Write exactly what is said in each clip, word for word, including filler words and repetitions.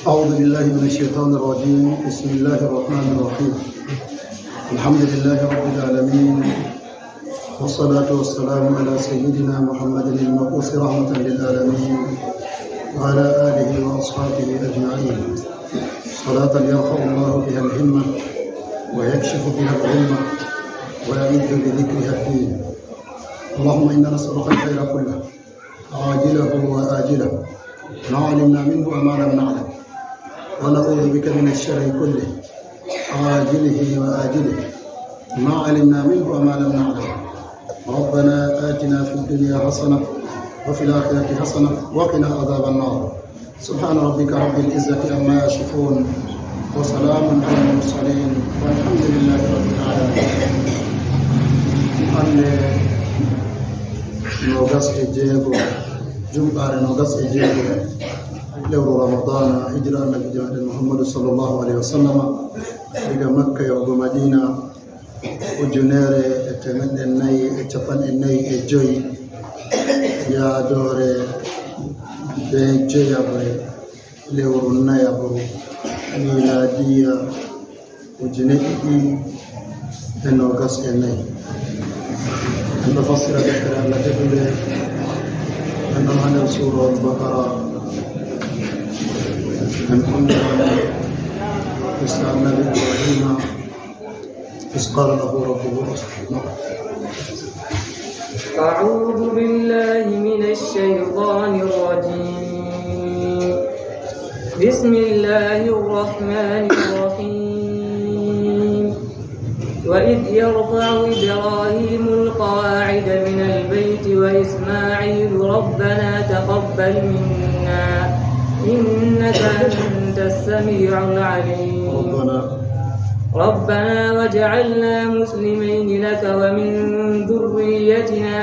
أعوذ بالله من الشيطان الرجيم. بسم الله الرحمن الرحيم. الحمد لله رب العالمين. والصلاة والسلام على سيدنا محمد المبعوث رحمة للعالمين وعلى آله وأصحابه أجمعين. صلاة يرفع الله بها الهمة ويكشف بها الغمة ويعز بذكرها الدين. اللهم إنا نسألك الخير كله عاجله وآجله ما علمنا منه وما لم نعلم، ونعوذ بك من الشر كله عاجله وآجله ما علمنا منه وما لم نعلم. ربنا آتنا في الدنيا حسنة وفي الآخرة حسنة وقنا عذاب النار. سبحان ربك رب العزة عما يصفون، وسلام على المرسلين، والحمد لله رب العالمين. Hannde noogas e jeego, jumɓaare noogas e jeego, lewru Ramadana, hijira Annabi Jamaɗen Muhammadu sallallahu alaihi wa sallama, diga Makka yahugo Madina, ujunere e teemeɗɗe nayi e capanɗe nayi e joy, yaadoore be joyaɓre lewru nayaɓru, miladiya ujine ɗiɗi e noogas e nayi. En ɗo fassira deftere Allah teddude, en ɗon haa nder Suurawol Baqara. En ɗon nder qissa Annabi Ibrahima, إذ قال له ربه أسلم. أعوذ بالله من الشيطان الرجيم. بسم الله الرحمن الرحيم. وإذ يرفع إبراهيم القواعد من البيت وإسماعيل ربنا تقبل منا إنك أنت السميع العليم. ربنا ربنا واجعلنا مسلمين لك ومن ذريتنا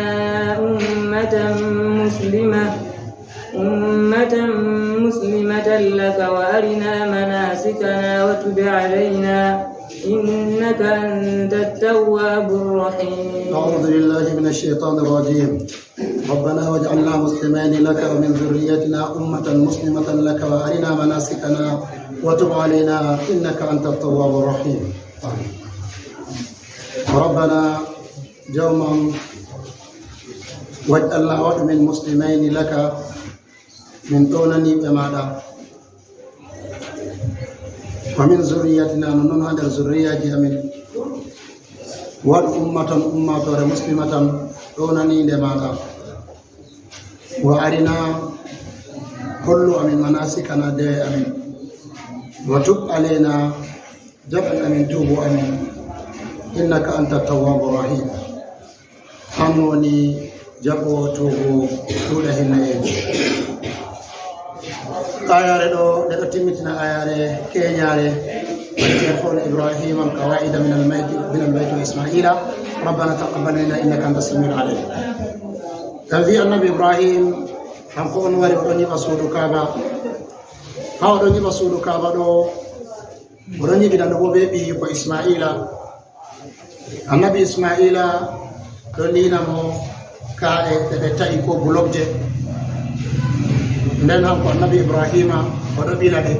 أمة مسلمة، أمة مسلمة لك وأرنا مناسكنا وتب علينا إنك أنت التواب الرحيم. أعوذ بالله من الشيطان الرجيم. ربنا واجعلنا مسلمين لك ومن ذريتنا أمة مسلمة لك وأرنا مناسكنا وتب علينا إنك أنت التواب الرحيم. ربنا، Jawmam, واجعلنا, waɗu min muslimayni laka, min ɗownaniiɓe maaɗa. Wa min zurriyatina, non non haa nder zurriyaaji amin. Waɗu ummatan, ummaatoore muslimatan, ɗownaniinde maaɗa. Wa arina, hollu amin manasikana, dewe amin. Wa tub alayna, jaɓan amin tuubu amin. Innaka anta tawwabu rahim. An woni jaɓoowo tuubu ɗuuɗa hinnayeeji. Aayaare ɗo, nde ɗo timmitina aayaare keñaare, ويرفع إبراهيم القواعد من البيت، من البيت وإسماعيل ربنا تقبل منا إنك أنت السميع العليم. Kan wi Annabi Ibrahim, kanko on wari, o ɗon nyiɓa suudu Kaaba. Haa o ɗon nyiɓa suudu Kaaba ɗo, o ɗon nyiɓidano bo be ɓiyiiko Ismaila. Annabi Ismaila ɗon liina mo ka'e ɗe ɓe ta'i ko bulokje. Nden hanko Annabi Ibrahima o ɗo ɓila ɗe.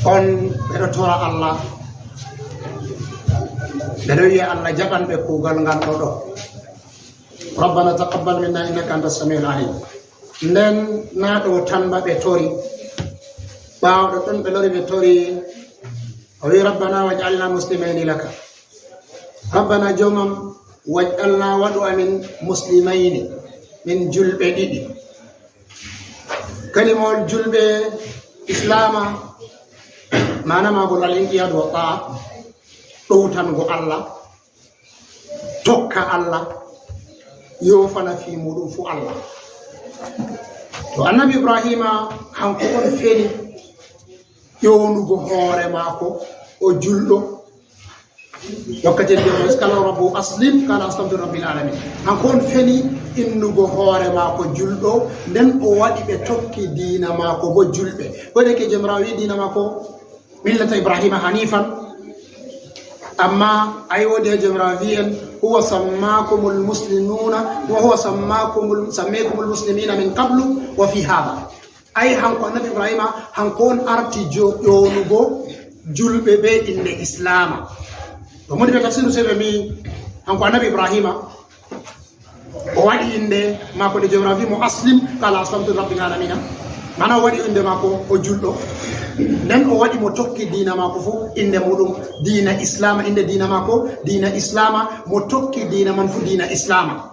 On ɓe ɗo tora Allah. Ɓe ɗo wi'a Allah jaɓan ɓe kuugal ngal ɗo ɗo. ربنا تقبل منا إنك أنت السميع العليم. Nden naa ɗo tan ba ɓe tori. Ɓaawo ɗon ɓe lori ɓe tori. O wi, ربنا واجعلنا مسلمين لك. ربنا Jawmam, واجعلنا, waɗu amin, مسلمين, min julɓe ɗiɗi. Kalimawol julɓe, Islaama, maana maagol al-inqiyadu wa ta'a, ɗowtango Allah, tokka Allah, yoofana fii muuɗum fuu Allah. To Annabi Ibrahima, hanko on feli ƴoonugo hoore maako, o julɗo. Wakkati en mbi'ata, إذ قال ربه أسلم قال أسلمت لرب العالمين. Hanko on feli innugo hoore maako julɗo, nden o waɗi ɓe tokki diina maako bo julɓe. Ko de ke Jawmiraawo wi'i diina maako, ملة إبراهيم حنيفا. Amma ay woodi he Jawmiraawo wi'i en, هو سماكم المسلمون، وهو سماكم، سميكم المسلمين من قبل وفي هذا. Ay, hanko annabi Ibrahima, hanko on arti jo-, ƴoonugo julɓe be innde Islaama. To modi ɓe tafsiru sey ɓe mbi, hanko annabi Ibrahima, o waɗi innde maako nde Joomiraawo wi mo, "Aslim," qala, "Aslamtu li rabbil alamina." Mana o waɗi innde maako o julɗo. Nden o waɗi mo tokki diina maako fu innde muɗum diina Islaama, innde diina maako diina Islaama, mo tokki diina man fu diina Islaama.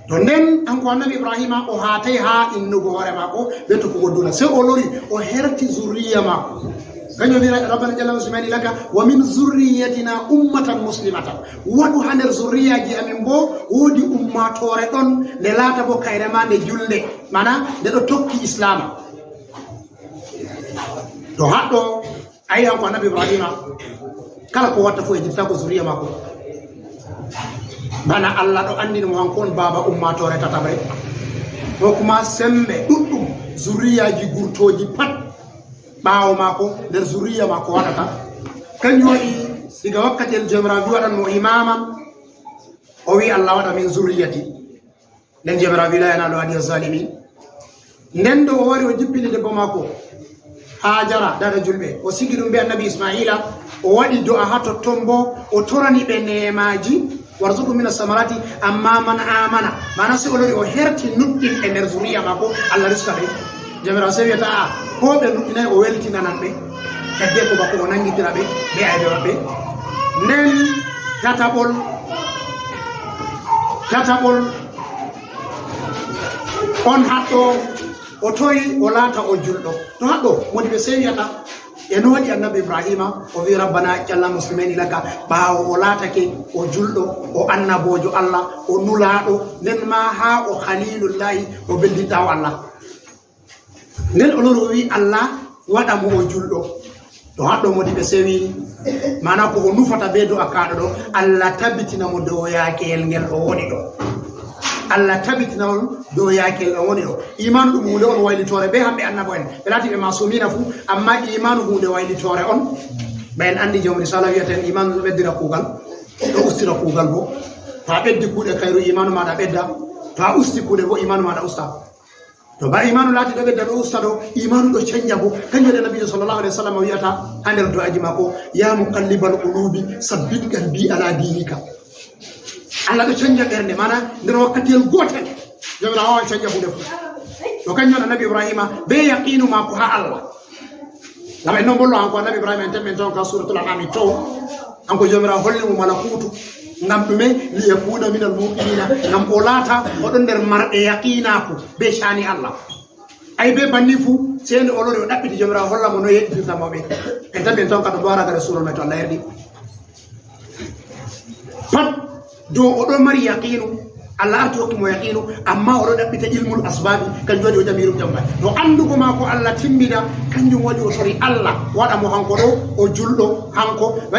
To nden, hanko annabi Ibrahima, o haatay haa innugo hoore maako be tokkugo duna. Sey o lori, o herti zurriya maako. Kanjum o wi, "Rabbana ja'alna muslimayni laka wa min zurriyatina ummatan muslimatan." Waɗu haa nder zurriyaaji amin bo woodi ummaatoore ɗon, nde laata bo kayre ma nde julnde. Mana, nde ɗo tokki Islaama. To haɗɗo, ayi hanko annabi Ibrahima, kala ko watta fu e jippita ko zuriya maako. Bana Allah ɗo anndini mo hanko on baaba ummaatoore tataɓre. Ɗo kuma sembe ɗuɗɗum, zuriyaaji gurtooji pat ɓaawo maako, nder zuriya maako waɗata. Kanjum waɗi, diga wakkati el Joomiraawo wi waɗan mo imaman, o wi, "Allah waɗa min zurriyati." Nden Joomiraawo wi, "La yanalu ahdi zalimin." Nden ɗo o wari o jippini debbo maako, Haajara, daada julɓe. O sigi ɗum be annabi Isma'iila, o waɗi do'a haa totton bo, o torani ɓe neemaaji, "Warzuqhum mina samarati, amma man amana." Mana sey o lori o herti nuɗɗinɓe nder zuriya maako, Allah riska ɓe. Joomiraawo sey wiyata, "A'a, ko ɓe nuɗɗinay o weltinanan ɓe." Heddeko bako o nangitira ɓe be aybe maɓɓe. Nden tataɓol, tataɓol, on haɗɗo, o toyi o laata o julɗo. To haɗɗo, modi ɓe sey wiyata, e no waɗi annabi Ibrahima, o wi, "Rabbana ja'alna muslimayni laka," ɓaawo o laatake o julɗo, o annaboojo Allah, o nulaaɗo, nden ma haa o khalilullahi, o bellittaawo Allah. Nden o lori o wi Allah waɗa mo o julɗo. To haɗɗo modi ɓe sewi, mana ko o nufata be do'a kaɗo ɗo, Allah tabitina mo dow yaakeyel ngel o woni ɗo. Allah tabitina on dow yaakeyel o woni ɗo. Imaanu ɗum huunde on waylitoore be hamɓe annabo en. Ɓe laati ɓe masumina fu, amma imaanu huunde waylitoore on. Ɓe en anndi jawmi risala wiyata en imaanu ɗo ɓeddira kuugal, ɗo ustira kuugal bo. To a ɓeddi kuuɗe kayru imaanu maaɗa ɓedda, to a usti kuuɗe bo imaanu maaɗa usta. To ba imaanu laati ɗo ɓedda ɗo usta ɗo, imaanu ɗo canja bo. Kanjum waɗi Nabiijo sallallahu alaihi wasallam wi'ata haa nder du'aaji maako, "Ya muqallibal qulubi, sabbit qalbi ala dinika." Allah ɗo canja ɓernde, mana nder wakkatiyel gootel, Jawmiraawo wawan canja huunde fu. To kanjum on Annabi Ibrahima, be yaqiinu maako haa Allah. Ngam en non bollo hanko Annabi Ibrahima, en temmen ton ka Suratul An'am to. Hanko Jawmiraawo holli mo malakuutu. Ngam ɗume? "Liyakuna minal muqinina." Ngam o laata o ɗon nder marɓe yaqiinaaku be sha'ani Allah. Ay be banni fu, sey nde o lori o ɗaɓɓiti Jawmiraawo holla mo no yeɗɗitirta mo ɓe. En tammi en ton ka to bo ara gare suura mai to Allah yardi. Pat dow o ɗo mari yaqiinu, Allah arti hokki mo yaqiinu, amma o ɗo ɗaɓɓita ilmul asbabi, kanjum waɗi o ƴami irum ƴamma. No anndugo maako Allah timmina, kanjum waɗi o sori Allah, waɗa mo hanko ɗo, o julɗo, hanko,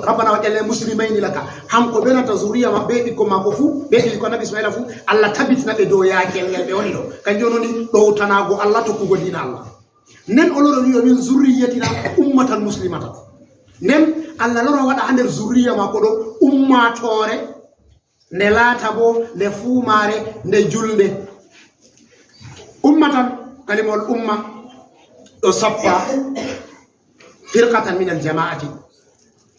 "Rabbana waj'alna muslimayni laka." Hanko be nanta zuriya ma, be ɓikkon maako fu, be ɓikkon Annabi Ismaila fu, Allah tabitina ɓe dow yaakeyel ngel ɓe woni ɗo. Kanjum woni ɗowtanaago Allah, tokkugo diina Allah. Nden o lori o wi, "Min zurriyatina ummatan muslimatan." Nden Allah lora waɗa haa nder zurriya maako ɗo ummaatoore, nde laata bo nde fuumaare, nde julnde. Ummatan, kalimawol umma ɗo sappa firqatan min al jama'ati.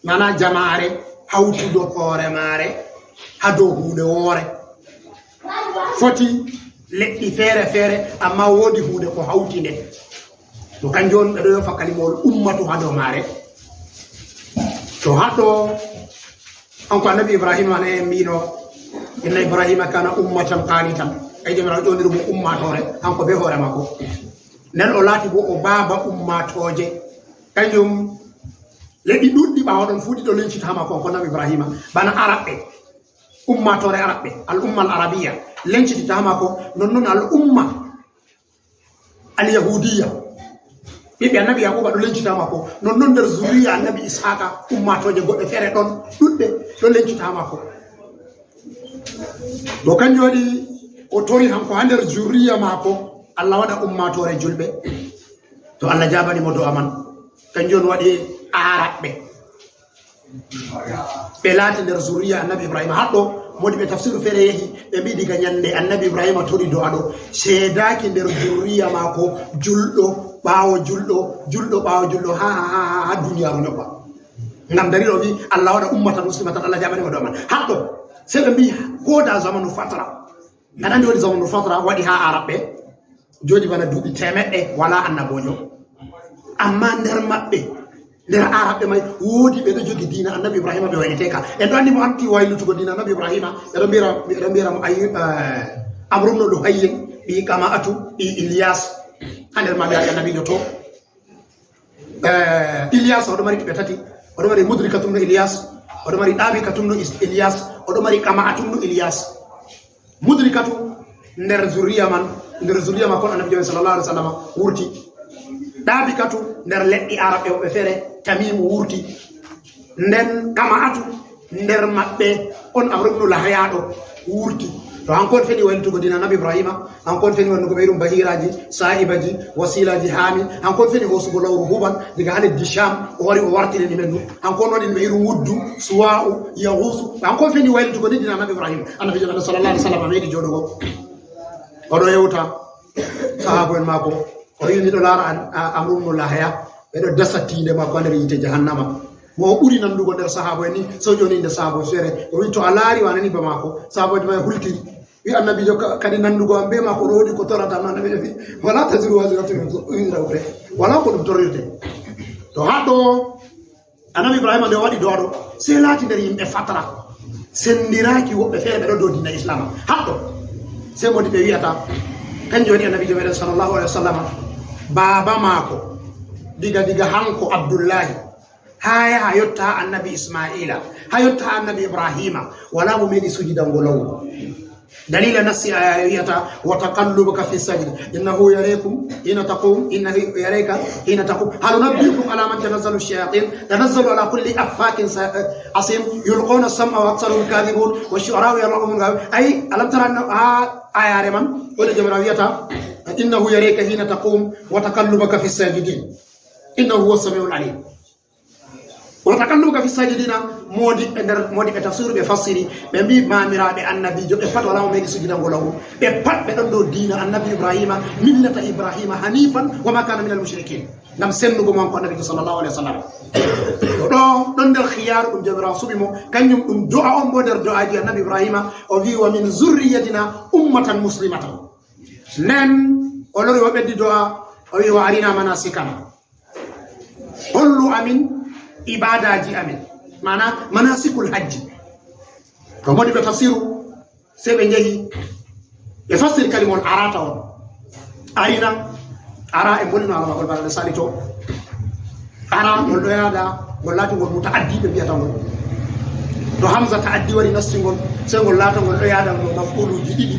Mana jamaare hawtudo hoore maare haa dow huunde woore. Foti leƴƴi feere-feere, amma woodi huunde ko hawti nde. To kanjum on ɓe ɗo yofa kalimawol ummatu haa dow maare. To haɗɗo, hanko Annabi Ibrahima ne mbino, "Inna Ibrahima kana ummatan qanitan." Ay Jawmiraawo ƴoniri mo ummaatoore, hanko be hoore maako. Nden o laati bo o baaba ummaatooje. Kanjum leƴƴi ɗuɗɗi ɓaawo ɗon fu ɗi ɗo lencita haa maako, hanko Annabi Ibrahima. Bana Araɓɓe, ummaatoore Araɓɓe, al umma al arabiya, lencititta haa maako, nonnon al umma al yahudiya, ɓiɓɓe Annabi Yaquba ɗo lencita haa maako, nonnon nder zuriya Annabi Ishaqa, ummaatooje goɗɗe feere ɗon ɗuɗɗe ɗo lencita haa maako. Ɗo kanjum waɗi o tori hanko haa nder zuriya maako, Allah waɗa ummaatoore julɓe. To Allah jaabani mo do'a man, kanjum on waɗi Araɓɓe. Ɓe laati nder zurriya annabi Ibrahima. Haɗɗo, modi ɓe tafsiru feere yehi, ɓe mbiɗi ga ñande annabi Ibrahima toɗi do'a ɗo, seedaaki nder zurriya maako julɗo, ɓaawo julɗo, julɗo, ɓaawo julɗo, ha, ha, ha, ha, ha duniyaaru ñobba. Ngam dalil o wi, Allah waɗa ummatan muslimatan, Allah jaɓani mo do'a man. Haɗɗo, sey ɓe mbi, ko da zamanu fatra. Aɗa andi woni zamanu fatra waɗi ha Arabɓe, jooɗi bana duuɓi temeɗɗe wala annabojo. Amma nder maɓɓe, nder Arabɓe mai, woodi ɓe ɗo jogi diina annabi Ibrahima ɓe wayliteka. En ɗo andi mo anti waylutugo diina annabi Ibrahima, ɓe ɗo mbira, ɓe ɗo mbira mo Ayyub, eh, Amru ibn Luhayyin, ɓi Kama'atu, ɓi Ilyas. Ha nder maɓɓe andi annabijo to. Eh, Ilyas, oɗo mari ɓiɓɓe tati. Oɗo mari Mudrikatum no Ilyas, oɗo mari Ɗabikatum no Is-, Ilyas, oɗo mari Kama'atum no Ilyas. Mudrikatu nder zurriya man, nder zurriya makko on annabi Jooni sallallahu alaihi wasallam wurti. Ɗabikatu nder leɗɗi Arabɓe woɓɓe feere Tamimu wurti. Nden Kama'atu nder maɓɓe on Amru ibn Lahaya ɗo wurti. To hanko on feni waylitugo diina annabi Ibrahima, hanko on feni wannugo ɓe irum bahiraji, sa'ibaji, wasilaji, haami, hanko on feni hosugo lawru Hubal diga ha leddi Sham, o wari o wartiri ni men ɗum. Hanko on waɗi ɓe irum Wuddu, Suwa'u, Yahusu. Hanko on feni waylitugo ni diina annabi Ibrahima. Annabi Ibrahima sallallahu alaihi wasallam meɗi joɗugo. Oɗo yewta sahabo en mako. O wi, "Miɗo laara an, a, Amru ibn Lahaya, ɓe ɗo dasa tiinde makko ha nder yiite jahannama. Mo o ɓuri nandugo nder sahabo en ni, so joni inde sahabo feere." O wi, "To a laari, o anani ba mako." Sahaboji mai hultiri. Wi, "Annabijo ka-, kadi nandugo am be mako ɗo woodi ko torata am." Annabijo wi, "Wala taziru waziratun wizra ukhra." Wala ko ɗum torrirte. To haɗɗo, Annabi Ibrahima nde o waɗi do'a ɗo, sey laati nder yimɓe fatra. Sendiraaki woɓɓe feere ɓe ɗo dow diina Islaama. Haɗɗo, sey modi ɓe wi'ata, kanjum waɗi Annabiijo meɗen sallallahu alaihi wasallam, baaba maako, diga, diga hanko Abdullahi, haa yaha yotta Annabi Isma'iila, haa yotta Annabi Ibrahima, walaa mo meeɗi sujidango law. Dalila nassi aya wi'ata, "Wa taqallubaka fi sajid, innahu yaraykum hina taqum, innahu yarayka hina taqum. Hal unabbiukum ala man tanazzalu shayatin, tanazzalu ala kulli affakin sa-, eh, asim, yulquna sam'a wa aktharuhum kadhibun, wa shu'ara'u yal'anuhum al-ghawun." Ay, alam tara anna, ha ayare man, wala Jabra wi'ata, "Innahu yarayka hina taqum, wa taqallubaka fi sajidin, innahu huwa samiul alim." Wa taqallubaka fi sajidina, modiɓɓe nder, modiɓɓe tafsiru ɓe fassiri, ɓe mbi maamiraaɓe annabiijo, ɓe pat walaa mo meeɗi sujidango law. Ɓe pat ɓe ɗon dow diina annabi Ibrahima, millata Ibrahima hanifan, wa ma kana minal mushrikin. Ngam sennugo mo hanko annabiijo sallallahu alaihi wasallam. O ɗo, ɗon nder khiyaaru ɗum Jawmiraawo suɓi mo, kanjum ɗum do'a on bo nder do'aaji annabi Ibrahima, o wi, "Wa min zurriyatina ummatan muslimatan." Nden o lori o ɓeddi do'a, o wi, "Wa arina manasikana." Hollu amin ibadaji amin, mana manasikul hajji. To modi ɓe tafsiru, sey ɓe njehi, ɓe fassiri kalimol arata on. Arina, ara e mbolino alamagol bana nde sali to. Ara, ngol ɗo yaada, ngol laati ngol muta'addi ɓe mbiyata ngol. To hamza ta'addi wari nasti ngol, sey ngol laata ngol ɗo yaada ngol maf'uluji ɗiɗi.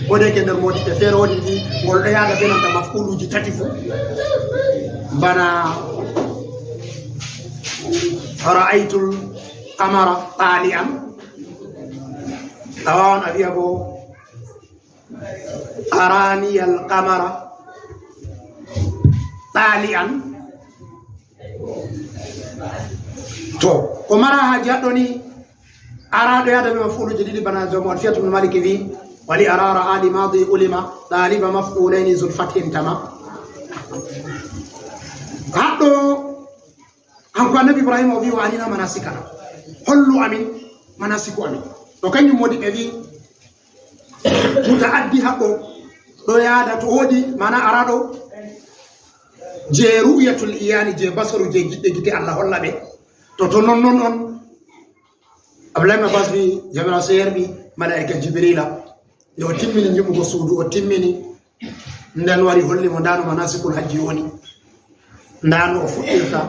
Woneke nder modi ɓe feere woni ndi, ngol ɗo yaada be nanta maf'uluji tati fu. Bana ra'aytul qamara tali'an. A wawan a wi'a bo araniyal qamara tali'an. To, ko mara haji haɗɗo ni, ara ɗo yaada be maf'uluji ɗiɗi bana jomo Alfiyatul Maliki wi, "Wali arara ali madi ulima, taliba maf'ulaini zul fathin tama." Haɗɗo, hanko annabi Ibrahima o wi, "Wa arina manasikana." Hollu amin manasiku amin. To kanjum modi ɓe wi, muta'addi haɗɗo, ɗo yaada to woodi, mana araɗo, je ru'yatul iyani, je basaru, je giɗɗe gite Allah holla ɓe. To, to non, non on, Abdullahi ibn Abbas wi, Jabira sey yerɓi malaika Jibrila. Nde o timmini nyiɓugo suudu, o timmini, nden wari holli mo, ndaa no manasikul hajji woni. Ndaa no o fuɗɗirta,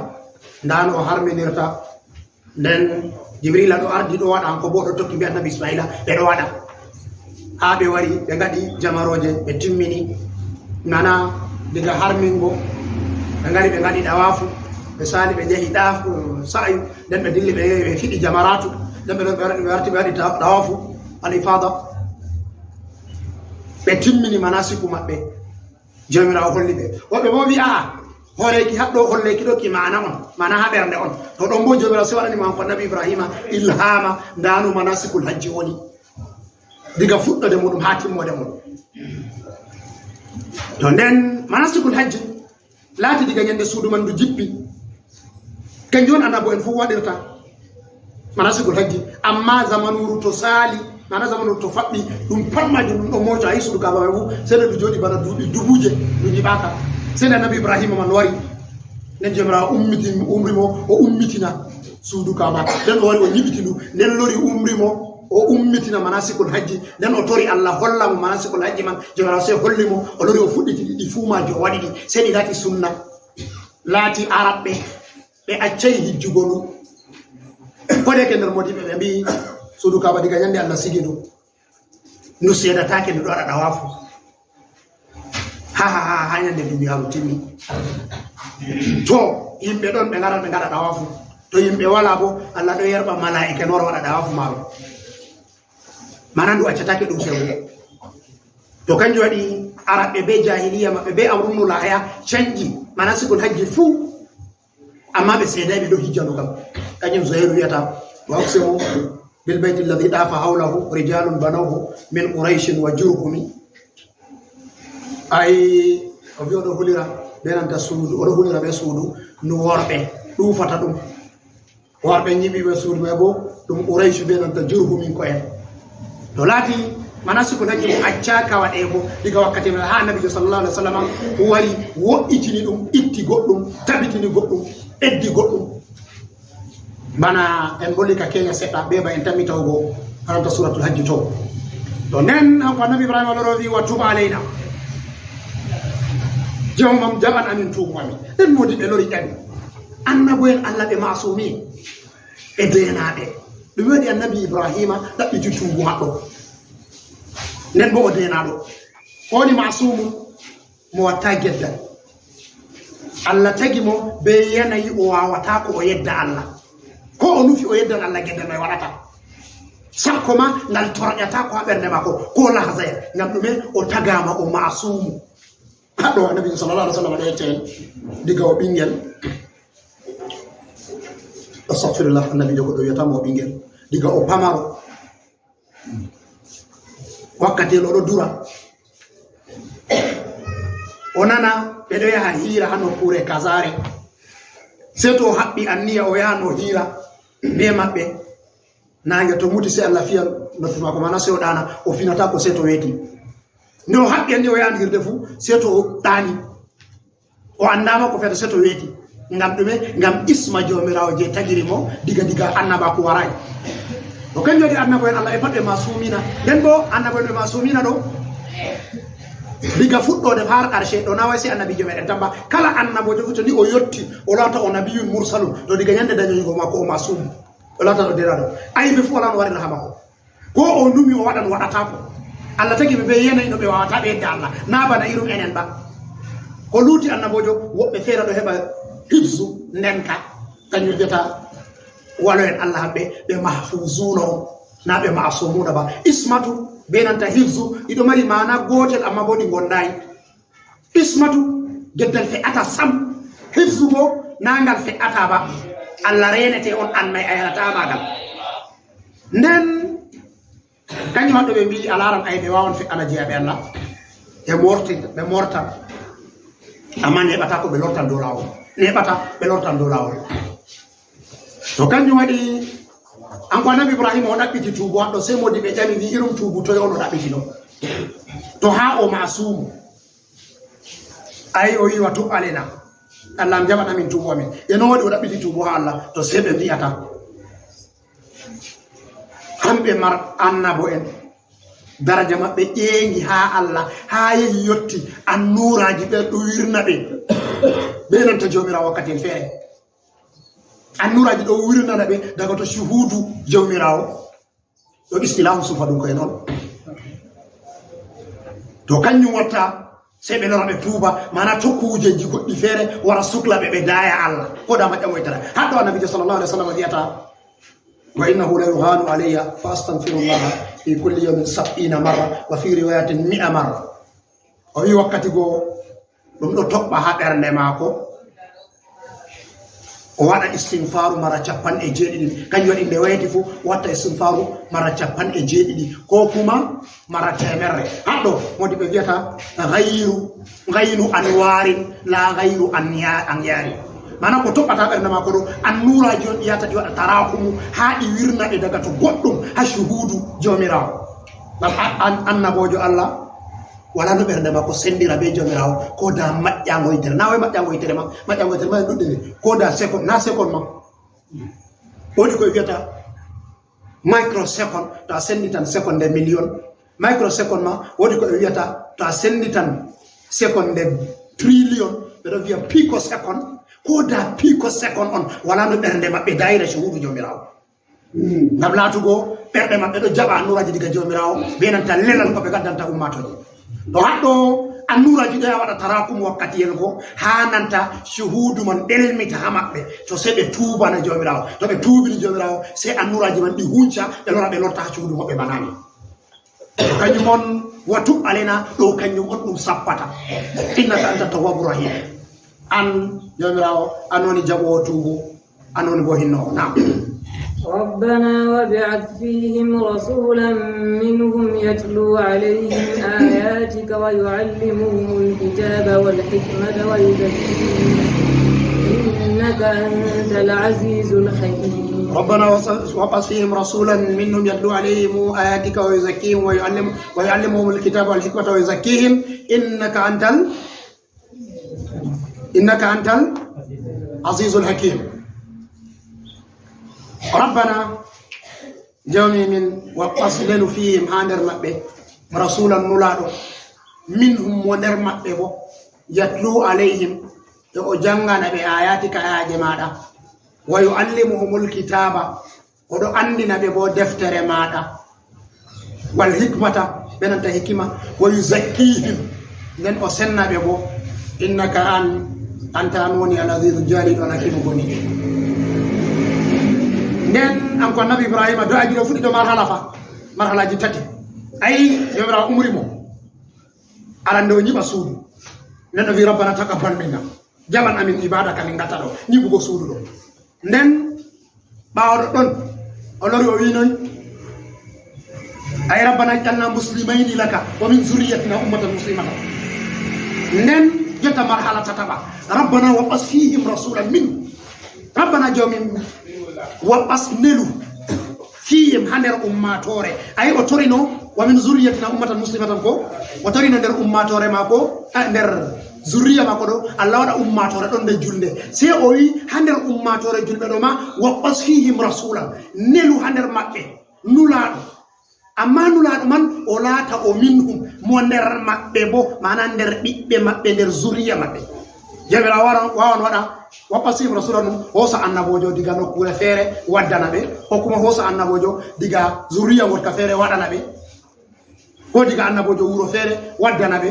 ndaa no o harminirta. Nden Jibrila ɗo ardi, ɗo waɗa, hanko bo ɗo tokki be annabi Ismaila, ɓe ɗo waɗa. Haa ɓe wari, ɓe ngaɗi jamarooje, ɓe timmini. Nana, diga harmingo, ɓe ngari, ɓe ngaɗi ɗawaafu, ɓe saali, ɓe njehi ɗaaf-, sa'yu, nden ɓe dilli, ɓe, ɓe fiɗi jamaraatu, nden ɓe, ɓe, ɓe warti, ɓe waɗi ta-, ɗawaafu al-ifaada. Ɓe timmini manasiku maɓɓe. Jawmiraawo holli ɓe. Woɓɓe bo mbi, "A'a, Hooreeki haɗɗo holleeki ɗo ki maana on, maana haa ɓernde on. To ɗon boo Joomiraawo sey waɗani mo kanko Annabi Ibrahiima ilhaama, ndaa no manasikul hajji woni. Diga fuɗɗoode muuɗum haa timmoode muuɗum. To nden manasikul hajji laati diga nyande suudu man ndu jippi. Kanjum on annabo en fuu waɗirta. Manasikul hajji. Amma zamanuuru to saali, mana zamanuuru to faɓɓi, ɗum pat majum ɗum ɗon mooca haa suudu Kaaba man fuu, sey nde ndu jooɗi bana duuɓi dubuuje, ndu nyiɓaaka. Sey nde Annabi Ibrahiima man wari. Nden Joomiraawo ummitin-, umri mo, o ummitina suudu Kaaba. Nden o wari o nyiɓiti ndu. Nden lori umri mo, o ummitina manasikul hajji. Nden o tori Allah holla mo manasikul hajji man. Joomiraawo sey holli mo, o lori o fuɗɗiti ɗi fuu maaji, o waɗi ɗi. Sey ɗi laati sunna. Laati Arabɓe, ɓe accay hijjugo ndu. Kodeeke nder moodiɓɓe ɓe mbi'i, suudu Kaaba diga nyande Allah sigi ndu, ndu seedataake, ndu ɗo waɗa ɗawaafu. Ha, ha, ha, ha nyande duniyaaru timmi. To yimɓe ɗon, ɓe ngaran ɓe ngaɗa ɗawaafu. To yimɓe walaa boo, Allah ɗo yerɓa malaa'ika noora waɗa ɗawaafu maaru. Mana ndu accataake ɗum fewu. To kanjum waɗi Arabɓe bee jaahiliya maɓɓe bee amrun nulahaya canji manasikul hajji fuu. Amma ɓe seedaay ɓe ɗo hijjano kam. Kanjum Zuhayru wi'ata, "Wa aqsimu bil bayti alladhi dafa hawlahu rijalun banawhu min Qurayshin wa Jurhumi." Ay, o wi o ɗo hulira bee nanta suudu, o ɗo hulira bee suudu ndu worɓe ɗuufata ɗum. Worɓe nyiɓiiɓe suudu may boo, ɗum Quraysh bee nanta Jurhuminko'en. To laati, manasikul hajji mo accaaka waɗeego diga wakkati man haa Annabiijo sallallahu alaihi wasallam wari, wo'itini ɗum, itti goɗɗum, tabitini goɗɗum, ɓeddi goɗɗum. Bana en bolli ka keenya seɗɗa, bee ba en tammi tawgo haranta suuratul hajji to. To nden, hanko Annabi Ibrahima loro wi, "Wa tub alayna." Jawmam jaɓan amin tuubu amin. Ɗen moodi ɓe lori ɗen. Annabo'en Allah ɓe maasumiin. Ɓe deenaaɓe. Ɗume waɗi Annabi Ibrahiima ɗaɓɓiti tuubu maɓɓe? Nden boo o deenaaɗo. O woni maasuumu mo watta geddal. Allah tagi mo bee yanayi o waawataa ko o yedda Allah. Ko o nufi o yeddan Allah geddal may waɗataa. Sakko ma ngal torƴataa ko haa ɓernde maako, ko lahzaya. Ngam ɗume? O tagaama o maasuumu. Haɗɗo Annabi sallallahu alaihi wasallam ɗo yecca en diga o ɓingel. Astaghfirullah, Annabiijo goɗɗo wiyata mo o ɓingel. Diga o pamaro. Wakkati o ɗo dura. O nana ɓe ɗo yaha hiira haa nokkuure kazaare. Sey to o haɓɓi anniya o yahan o hiira bee maɓɓe. Naange to muti sey Allah fiya noppi maako, mana sey o ɗaana, o finataako sey to weeti. Nde o haɓɓi anniya o yahan hirde fuu, sey to o ɗaani. O anndaama ko fiyata sey to weeti. Ngam ɗume? Ngam isma Jawmiraawo jey tagiri mo diga, diga annabaaku waraay. To kanjum waɗi annabo'en Allah ɓe pat ɓe maasumiina. Nden boo annabo'en ɓe maasumiina ɗo, diga fuɗɗoode haa har ƙarshe, ɗo na way sey annabiijo meeɗen tan ba. Kala annaboojo fuu to ni o yotti, o laata o nabiyyun mursalun. To diga nyande dañoygo maako o maasuumu. O laatan o deenaaɗo. Aybe fuu walaa no warira haa maako. Ko o numi o waɗan, waɗataako. Allah tagi ɓe bee yanayi no ɓe waawataa ɓe yedda Allah. Naa bana irum enen ba. Ko luuti annaboojo, woɓɓe feere ɗo heɓa hifzu ndenka. Kanjum wiyata walo'en Allah hamɓe, ɓe mahfuzuuna on. Naa ɓe ma'asumuuna ba. Ismatu bee nanta hifzu, ɗi ɗo mari maana gootel, ammaa boo ɗi ngondaay. Ismatu, geddal fe'ata sam. Hifzu boo, naa ngal fe'ata ba. Allah reenete on, an may a yanataa maagal. Nden, kanjum waɗɗo ɓe mbi'i, a laaran ay ɓe waawan fe'ana jeyaaɓe Allah. Ɓe morti, ɓe mortan. Ammaa neeɓataako ɓe lortan dow laawol. Neeɓata ɓe lortan dow laawol. To kanjum waɗi, an ko Annabi Ibrahima o ɗaɓɓiti tuubu haɗɗo, sey moodi ɓe ƴami, wi, "Irum tuubu toy on o ɗaɓɓiti ɗo?" To haa o maasuumu. Ay, o wi, "Wa tub alena." Allah am jaɓan amin tuubu amin. E no waɗi o ɗaɓɓiti tuubu haa Allah? To sey ɓe mbi'ata. Hamɓe mar annabo'en. Daraja maɓɓe ƴeeŋi haa Allah, haa yehi yotti annuuraaji ɓe ɗo wirna ɓe. Ɓe nanta Jawmiraawo wakkati en feere. Annuuraaji ɗo wirnana ɓe daga to shuhuudu Jawmiraawo. Ɗo istilahu sufa ɗum koye noon. To kanjum watta, sey ɓe lora ɓe tuuba, maana to kuujeji goɗɗi feere wara sukla ɓe, ɓe daaya Allah. Ko dama ƴamoytata. Haɗɗo Annabiijo sallallahu alaihi wasallam wiyata, "Wa innahu la yuhanu alayya fa astaghfirullaha fi kulli yawmin sab'ina marra, wa fi riwayatin mi'a marra." O wi wakkati go ɗum ɗo toɓɓa haa ɓernde maako, O waɗa istinfaru mara capanɗe jeeɗiɗi. Kanjum waɗi nde wayti fu, o watta istinfaru mara capanɗe jeeɗiɗi. Ko kuma mara temerre. Haɗɗo, modi ɓe wiyata gayru, gaynu anwarin, la gayru anya-, anyari. Mana ko toɓɓata ɓernde maako ɗo, annuraji on ɗi yata ɗi waɗa tarakumu, haa ɗi wirna ɓe daga to goɗɗum, haa shuhudu Jawmiraawo. Ngam a-, an-, annabojo Allah, wala no ɓernde maako sendira be Jawmiraawo, ko da maƴƴango yitere. Na way maƴƴango yitere ma, maƴƴango yitere ma en ɗuɗɗe nde. Ko da second, na second ma. Wodi ko wiyata microsecond, to a senditan second e million. Microsecond ma, wodi ko ɓe wiyata, to a senditan second e trillion, ɓe ɗo wiya picosecond, ko da picosecond on, wala no ɓernde maɓɓe dayira shuhudu Jawmiraawo. Ngam laatugo ɓerɗe maɓɓe ɗo jaɓa annuraji diga Jawmiraawo, be nanta lelal ko ɓe gaddanta ummaatooje. To haɗɗo annuraji ɗo ya waɗa tarakum wakkatiyel go, haa nanta shuhudu man ɗelmita haa maɓɓe, to sey ɓe tuubana Jawmiraawo. To ɓe tuubini Jawmiraawo, sey annuraji man ɗi hunca, ɓe lora ɓe lorta haa shuhudu maɓɓe banani. Kanjum on, wa tub alaina, ɗo kanjum on ɗum sappata. Innaka anta tawwabu rahim. An, Jawmiraawo, an woni jaɓoowo tuubu, an woni bo hinnoowo. Naam. ربنا وابعث فيهم رسولا منهم يتلو عليهم آياتك ويعلمهم الكتاب والحكمة ويزكيهم إنك أنت العزيز الحكيم. ربنا وابعث فيهم رسولا منهم يتلو عليهم آياتك ويزكيهم ويعلم-، ويعلمهم الكتاب والحكمة ويزكيهم إنك أنت ال-، إنك أنت العزيز الحكيم. ربنا, Jawmi min, wab'as, nelu fihim, haa nder maɓɓe, rasulan, nulaaɗo, minhum, mo nder maɓɓe bo, yatlu alayhim, e o janngana ɓe, ayatika, ayaaje maaɗa, wa yu'allimuhumul kitaaba, o ɗo anndina ɓe bo deftere maaɗa, wal hikmata, ɓe nanta hikima, wa yuzakkihim, nden o senna ɓe bo, innaka an, anta an woni al azizu jaaliɗo, al hakimu goni. Nden an ko annabi Ibrahima do'aji ɗo fuɗɗi ɗo marhala fa, marhalaji tati. Ayi, Jawmiraawo umri mo, arande o nyiɓa suudu, nden o wi, rabbana taqabbal minna, jaɓan amin ibada ka min ngatta ɗo, nyiɓugo suudu ɗo. Nden ɓaawo ɗon, o lori o wi noy? Ay, rabbana ij'alna muslimayni laka wa min zurriyatina ummatan muslimatan. Nden jotta marhala tataɓa, rabbana wab'as fihim rasulan minhum. Rabbana, Jawmi min, wab'as, nelu, fihim, haa nder ummaatoore. Ayi, o torino, wa min zurriyatina ummatan muslimatan ko? O torino nder ummaatoore maako, a, nder zurriya maako ɗo, Allah waɗa ummaatoore ɗon nder julde. Sey o wi, haa nder ummaatoore julɓe ɗo ma, wab'as fihim rasulan, nelu haa nder maɓɓe, nulaaɗo. Ammaa nulaaɗo man o laata o minhum, mo nder maɓɓe bo, maana nder ɓiɓɓe maɓɓe, nder zuriya maɓɓe. Jawmiraawo waran, waawan waɗa, wab'as fihim rasulan, hoosa annaboojo diga nokkuure feere waddana ɓe, ko kuma hoosa annaboojo diga zuriya ngoɗka feere waɗana ɓe, ko diga annaboojo wuro feere waddana ɓe.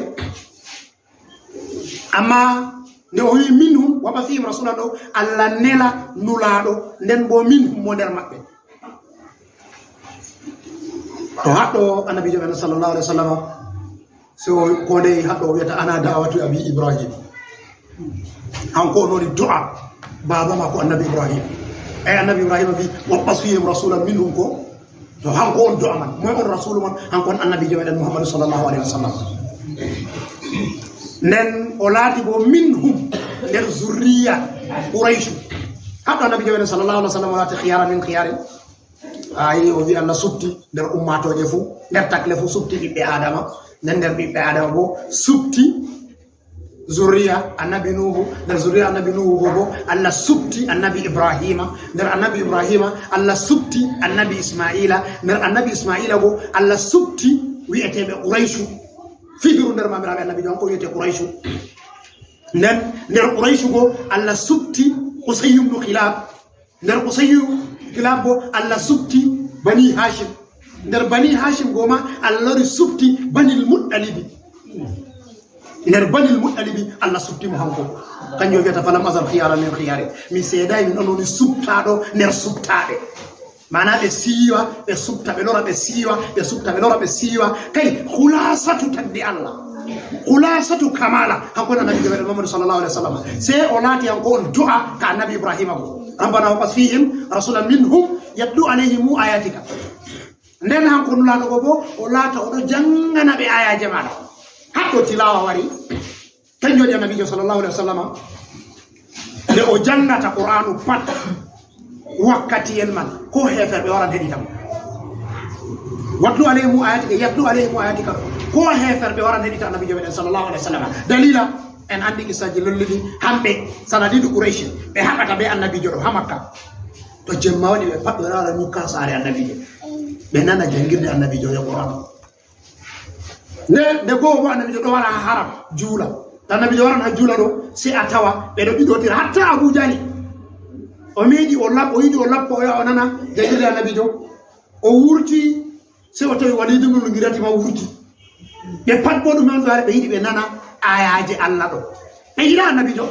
Ammaa nde o wi'i minhum, wab'as fihim rasulan ɗo, Allah nela nulaaɗo, nden bo minhum, mo nder maɓɓe. To haɗɗo annabiijo men sallallahu alaihi wasallam, so ko ndey haɗɗo o wiyata, ana da'awatu abi Ibrahim. Hanko on woni du'a baaba maako annabi Ibrahim. Ay, annabi Ibrahim wi, wab'as fihim rasulan minhum ko? To hanko on du'a man. Moy on rasulu man? Hanko on annabiijo meɗen Muhammadu sallallahu alaihi wasallam. Nden o laati bo minhum, nder zurriya Qurayshu. Haɗɗo annabiijo meɗen sallallahu alaihi wasallam o laati khiyara min khiyari. Ayi, o wi Allah suɓti nder ummaatooje fu, nder takle fu suɓti ɓiɓɓe Adama. Nden nder ɓiɓɓe Adama bo suɓti zurriya annabi Nuhu, nder zurriya annabi Nuhu bo, bo Allah suɓti annabi Ibrahima, nder annabi Ibrahima Allah suɓti annabi Ismaila, nder annabi Ismaila bo Allah suɓti wi'eteeɓe Qurayshu. Fihiru nder maamiraaɓe annabiijo on ko wi'ete Qurayshu. Nden nder Qurayshu bo Allah suɓti Qusayyu ibn Kilab. Nder Qusayyu Kilab bo Allah suɓti Bani Hashim. Nder Bani Hashim go ma Allah lori suɓti Banil Muttalibi. Nder Banil Muttalibi Allah suɓti mo hanko. Kanjum o wiyata, "Falam azal khiyara min khiyari." Mi seedaay, min on woni suɓtaaɗo nder suɓtaaɓe. Maana ɓe siiwa, ɓe suɓta, ɓe lora, ɓe siiwa, ɓe suɓta, ɓe lora, ɓe siiwa. Kay, khulasatu tagdi Allah. Khulasatu kamala, hanko woni annabiijo meɗen Muhammadu sallallahu alaihi wasallam. Sey o laati hanko on du'a ka annabi Ibrahima go. Rabbana wab'ath fihim rasulan minhum yatlu alayhim ayatika. Nden hanko nulaaɗo go bo, o laata o ɗo janngana ɓe ayaaje maaɗa. Haɗɗo tilaawa wari, kanjum waɗi annabiijo sallallahu alaihi wasallam. Nde o janngata Qur'aanu pat, wakkati en man, ko heeferɓe waran heɗita mo. Watlu alayhim ayatika, yatlu alayhim ayatika ɗo. Ko heeferɓe waran heɗita annabiijo meɗen sallallahu alaihi wasallam. Dalila, en anndi kissaaji lolluɗi, hamɓe, sanadiidu Quraysh, ɓe haɓata be annabiijo ɗo, ha Makka. To jemma waɗi, ɓe pat ɓe wara ñukka saare annabiijo. Ɓe nana janngirde annabiijo e Qur'aanu. Nde, nde goo bo annabiijo ɗo wara ha haram, juula. To annabiijo waran ha juula ɗo, sey a tawa, ɓe ɗo ɗiɗotira. Hatta Abu Jahli. O meeɗi, o lap-, o yiɗi o lappo, o yaha o nana, janngirde annabiijo. O wurti, sey o tawi Waliidu ibnul Mughirati ma wurti. Ɓe pat bo ɗume on ɓe wara, ɓe yiɗi ɓe nana ayaaje Allah ɗo. Ɓe yiɗa annabiijo.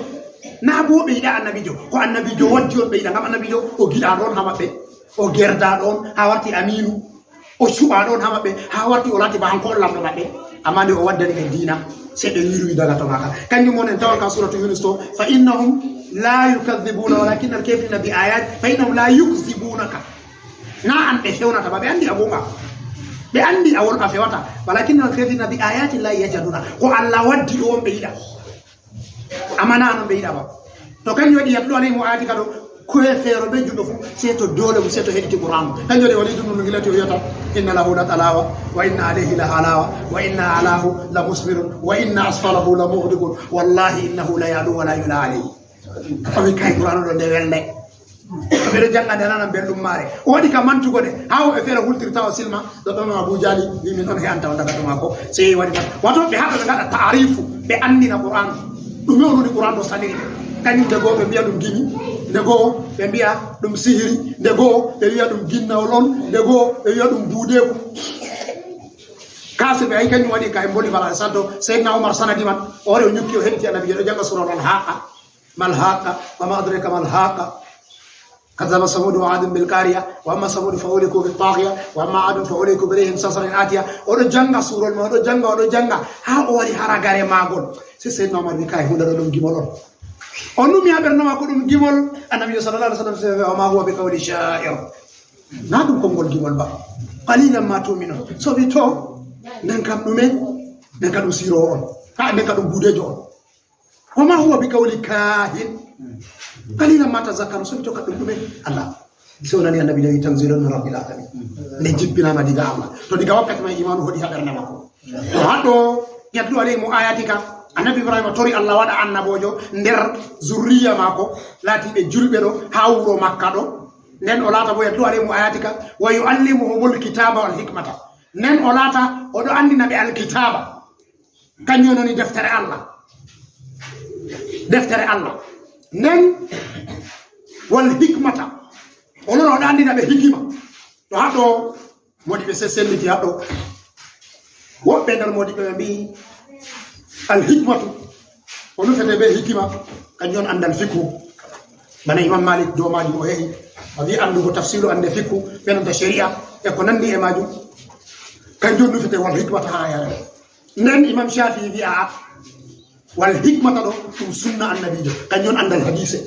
Na bo ɓe yiɗa annabiijo. Ko annabiijo waddi on ɓe yiɗa, ngam annabiijo o giɗaaɗo on ha maɓɓe. O gerdaaɗo on, ha warti amiinu. O cuɓaaɗo on ha maɓɓe, ha warti o laati ba hanko on lamɗo maɓɓe. Amma nde o waddani ɓe diina, sey ɓe wirwi daga ton haka. Kanjum on en tawon ka suuratu Yunus to, "Fa innahum la yukadhibuna walakinnal kafirina bi ayati, fa innahum la yukdhibunaka." Na an ɓe fewnata ba, ɓe anndi a goonga. Ɓe anndi a wol-, a fewata. "Walakinnal kafirina bi ayati Llahi yajhaduna." Ko Allah waddi ɗo on ɓe yiɗa. Amma na non ɓe yiɗa ba. To kanjum waɗi yatlu alayhim ayatika ɗo, ko e feero be juɗɗo fu, sey to doole mum, sey to heɗiti Qur'aanu. Kanjum waɗi Waliidu ibnul Mughirati o wiyata, "Inna lahu la talawa, wa inna alayhi la halawa, wa inna alahu la musmirun, wa inna asfalahu la mughdiqun, wallahi innahu la ya'lu wa la yu'la alayhi." O wi kay Qur'aanu ɗo nde welde. Ɓe ɗo jannga nde, nana belɗum maare. O waɗi ka mantugo nde, haa woɓɓe feere hultirta o silma, ɗo ɗon Abu Jahli wi min ɗon he'anta on daga to maako. Sey waɗi tan. Wato ɓe haɗa ɓe ngaɗa taarifu, ɓe anndina Qur'an. Ɗume on woni Qur'an ɗo saniri ɓe? Kañum nde goo ɓe mbiya ɗum gimi, nde goo ɓe mbiya ɗum sihiri, nde goo ɓe wiya ɗum ginnawol on, nde goo ɓe wiya ɗum buudeeku. Kaasir ɓe ay kañum waɗi ka en mboni bala e saddo, Seydina Umar sanadi man, o wari o ñukki o heɗiti Annabi, ɗo jannga suura Al-Haaqqa. ما الحاقة وما أدراك ما الحاقة. كذب ثمود وعاد بالقارعة. وأما ثمود فأهلكوا بالطاغية. وأما عاد فأهلكوا بريح صرصر عاتية. Oɗo jannga suurol ma, oɗo jannga, oɗo jannga. Haa o wari haa ragare maagol. Sey Seydina Umar wi, "Kay, huunde ɗo ɗum gimol on." O numi haa ɓernde maako ɗum gimol. Annabi sallallahu alaihi wasallam sey, "وما هو بقول شاعر." Na ɗum konngol gimol ba. "قليلا ما تؤمنون." So wi to, nden kam ɗume? Nden kam ɗum siiroowo on. Ha, nden kam ɗum buudeejo on. "وما هو بقول كاهن." "قليلا ما تذكرون." So wi to kam ɗum ɗume? Allah. So nani Annabi nawi, "تنزيل من رب العالمين." Nde jippinaama diga Allah. To diga wakkati man imaanu hoɗi haa ɓernde maako. To haɗɗo yatlu alayhim ayatika. Annabi Ibrahima tori Allah waɗa annaboojo nder zurriya maako. Laati ɓe julɓe ɗo haa wuro Makka ɗo. Nden o laata bo yatlu alayhim ayatika. "ويعلمهم الكتاب والحكمة." Nden o laata oɗo anndina ɓe alkitaaba. Kanjum woni deftere Allah. Deftere Allah. Nden wal hikmata. O lora o anndina ɓe hikima. To haɗɗo modiɓɓe se-, selliti haɗɗo. Woɓɓe nder modiɓɓe ɓe mbi'i al hikmatu. O nufete be hikima. Kanjum on anndal fikhu. Bana Imam Malik dow majum o yehi. O wi'i anndugo tafsilu annde fikhu. Ɓe nanta shari'a. E ko nanndi e majum. Kanjum on nufete wal hikmata haa yare. Nden Imam Shafi'i wi'a, wal hikmata ɗo, ɗum sunna Annabiijo, kanjum on anndal hadiise.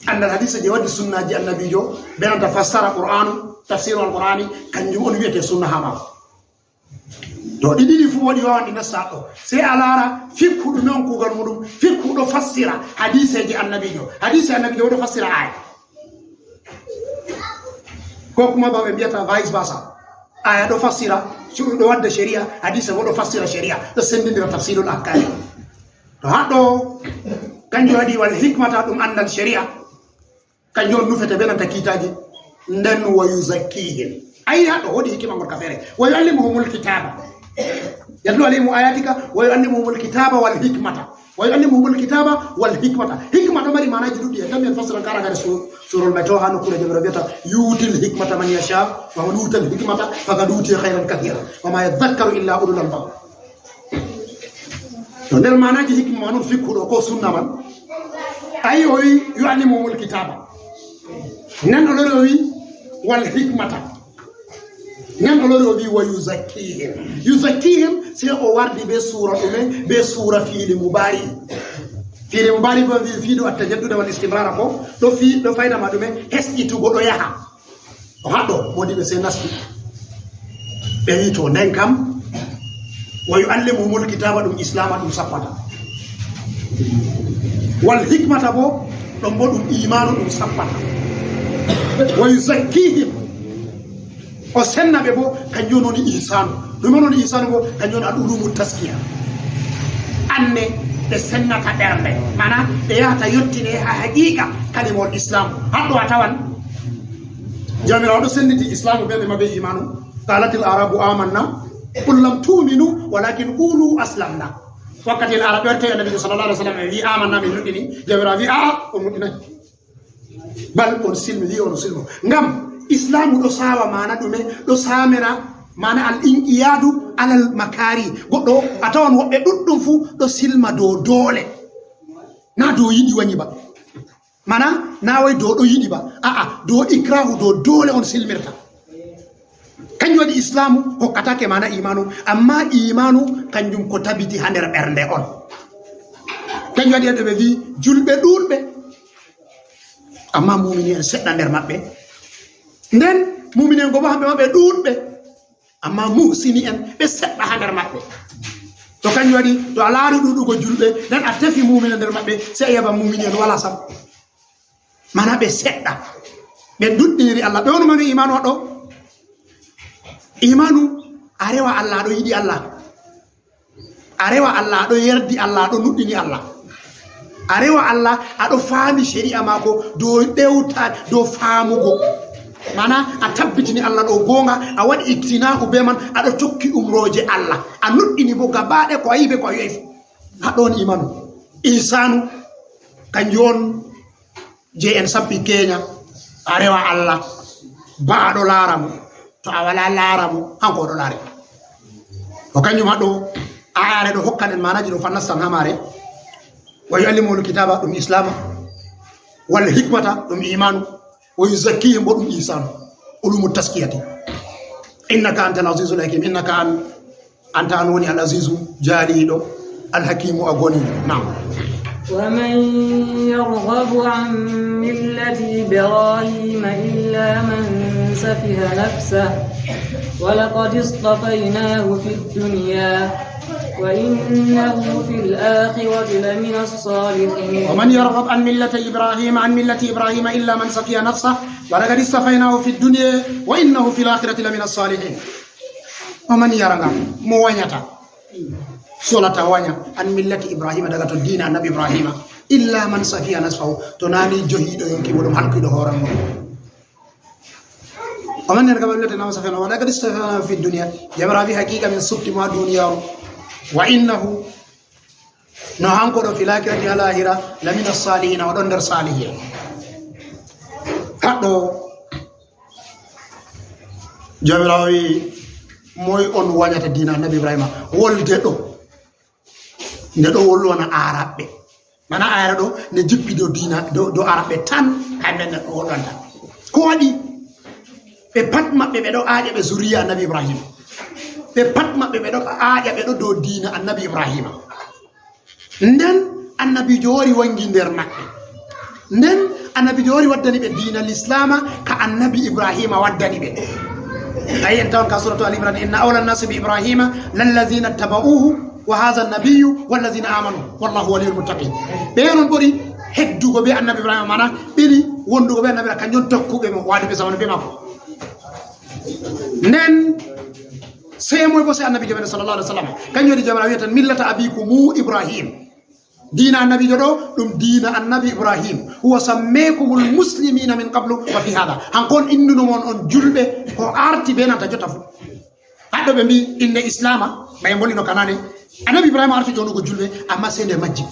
Anndal hadiise je waddi sunnaaji Annabiijo, be nanta fassara Qur'aanu, tafsiru Al-Qur'aani, kanjum on wi'ete sunna haa maako. To ɗi ɗiɗi fuu woodi wawan ɗi nassa ɗo. Sey a laara fikhu ɗume on kuugal muuɗum, fikhu ɗo fassira hadiiseeji Annabiijo. Hadiise Annabiijo ɗo fassira aaya. Ko kuma ba ɓe mbiyata vice versa. Aya ɗo fassira, ɗo wadda shari'a, hadisa bo ɗo fassira shari'a, ɗo sendindira tafsilul ahkam. To haɗɗo, kanjum waɗi wal hikmata ɗum anndal shari'a. Kanjum on nufete be nanta kiitaaji. Nden wa yuzakkihim. Ayi haɗɗo, woodi hikima ngol ka feere. Wa yuallimuhumul kitaba. Yatlu alayhim ayatika, wa yuallimuhumul kitaba wal hikmata. Wa yuallimuhumul kitaba wal hikmata. Hikma ɗo mari maanaaji ɗuɗɗi. En tammi en fassiran ka ragare su-, suurol mai to haa nokkuure Jawmiraawo wi'ata, "Yu'til hikmata man yasha, wa man yu'tal hikmata faqad utiya khayran kathira, wa ma yadhakkaru illa ulul albab." To nder maanaaji hikma man on fikhuɗo ko sunna man. Ayi o wi, "Yuallimuhumul kitaba." Nden o lori o wi, "Wal hikmata." Nden o lori o wi wa yuzakkihim. Yuzakkihim, sey o wardi be suura ɗume? Be suura fiili mubaari. Fiili mubaari bo wi fiidu attajadduda wal istimrara ko ɗo fi-, ɗo fayda ma ɗume? Hesɗitugo ɗo yaha. O haɗo, moodi ɓe sey nasti. Ɓe wi to nden kam, wa yuallimuhumul kitaaba ɗum islaama ɗum sappata. Wal hikmata bo, ɗon bo ɗum iimaanu ɗum sappata. Wa yuzakkihim, o senna ɓe bo, kanjum woni ihsaanu. Ɗume woni ihsaanu bo? Kanjum woni al ulumu taskiya. Anne ɓe sennata ɓernde. Mana ɓe yahata yottine ha haqiqa kalimol islam. Haɗɗo a tawan Jawmiraawo ɗo sennditi islaamu bee ɓe ma bee iimaanu. Qaalatil aarabu aamanna, qul lam tu'minu, walakin qulu aslamna. Wakkati en Aaraɓe wari tawi Annabiijo sallallahu alaihi wasallam ɓe wi aamanna, min nuɗɗini. Jawmiraawo wi a'a, on nuɗɗinay. Bal on silmi, wi on silmo. Ngam islaamu ɗo saawa maana ɗume? Ɗo saamena maana al inqiyaadu alal makaari. Goɗɗo a tawan woɓɓe ɗuɗɗum fuu ɗo silma dow doole. Naa dow yiɗi wanyi ba. Mana, na wai dow ɗo yiɗi ba. A'a, dow ikrahu, dow doole on silmirta. Kanjum waɗi islaamu hokkatake mana iimaanu, amma iimaanu kanjum ko tabiti haa nder ɓernde on. Kanjum waɗi ɓe wi julɓe ɗuuɗɓe, amma mumini en seɗɗa nder maɓɓe. Nden mumini en go bo hamɓe ma ɓe ɗuuɗɓe, amma muhsini en ɓe seɗɗa haa nder maɓɓe. To kanjum waɗi, to a laari ɗuuɗugo julɓe, nden a tefi mumina nder maɓɓe, sey a yaba mumini en walaa sam. Mana ɓe seɗɗa. Ɓe ɗuɗɗiniri Allah. Ɓe woni manu iimaanu waɗɗo? Iimaanu, a rewa Allah, aɗo yiɗi Allah. A rewa Allah, aɗo yerdi Allah, aɗo nuɗɗini Allah. A rewa Allah, aɗo faami shari'a maako dow ɗewta, dow faamugo. Mana a tabbitini Allah ɗo goonga, a waɗi iktina'u bee man, aɗo tokki umrooje Allah. A nuɗɗini bo gaba ɗaya ko a yi'i bee ko a yi'aay fuu. Haɗɗo on iimaanu. Ihsaanu, kanjum on je en sappi keenya, a rewa Allah, ba aɗo laara mo. To a walaa laara mo, hanko o ɗo laare. O kanjum haɗɗo, aayaare ɗo hokkan en maanaaji ɗo fannastan haa maare. Wa yuallimuhumul kitaaba ɗum islaama, wal hikmata ɗum iimaanu, wa yuzakkihim bo ɗum ihsaanu. Ulumu taskiyati. Innaka antal azizul hakim, innaka an-, anta an woni al azizu jaaliiɗo, al hakimu a goniiɗo. Naam. ومن يرغب عن ملة إبراهيم إلا من سفه نفسه ولقد اصطفيناه في الدنيا وإنه في الآخرة لمن الصالحين. ومن يرغب عن ملة إبراهيم، عن ملة إبراهيم إلا من سفه نفسه ولقد اصطفيناه في الدنيا وإنه في الآخرة لمن الصالحين. Wa man yarghabu, mo wanyata, solata wanya, an millati Ibrahima, daga to diina annabi Ibrahima, illa man safiha nasfahu, to naa ni johiiɗo yonki muɗum, halkiiɗo hoore mum. Wa man yarghabu an millati Ibrahima safiha, wa laqad istafainahu fi dunya, Jawmiraawo wi haqiiqa min suɓti mo haa duniyaaru, wa innahu, no hanko ɗo, fil akhirati, haa laahira, lamina salihina, o ɗon nder salihi'en. Haɗɗo Jawmiraawo wi, moy on wanyata diina annabi Ibrahima? Wolde ɗo, nde ɗo wolwana Aaraɓɓe. Mana ayra ɗo, nde jippi dow diina, dow, dow Aaraɓɓe tan, kamɓe nde ɗo wolwanta. Ko waɗi? Ɓe pat maɓɓe ɓe ɗo aaƴa ɓe zuriya annabi Ibrahima. Ɓe pat maɓɓe ɓe ɗo aaƴa ɓe ɗo dow diina annabi Ibrahima. Nden annabiijo wari wangi nder maɓɓe. Nden annabiijo wari waddani ɓe diina lislaama ka annabi Ibrahima waddani ɓe. Ayi en tawan ka suratu Ali Imran, "Inna awla nnasi bi Ibrahima lallazina taba'uhu wa hadha nabiyyu wallazina amanu wallahu waliyul muttaqin." Ɓe non ɓuri heddugo be annabi Ibrahima, mana ɓuri wondugo be annabi Ibrahima, kanjum tokkuɓe mo, waduɓe zamanu be makko. Nden sey moy bo sey annabiijo men sallallahu alaihi wasallam. Kanjum woni Jawmiraawo wi'ata millata abikumu Ibrahim. Diina annabiijo ɗo, ɗum diina annabi Ibrahim. Huwa sammekumul muslimina min qablu wa fi hada. Hanko on innuno mon on julɓe ko arti be nanta jotta fu. Haɗɗo ɓe mbi inde Islaama, ɓay mbolino kanane. Annabi Ibrahima arti jonugo julɓe, amma sey nde majji.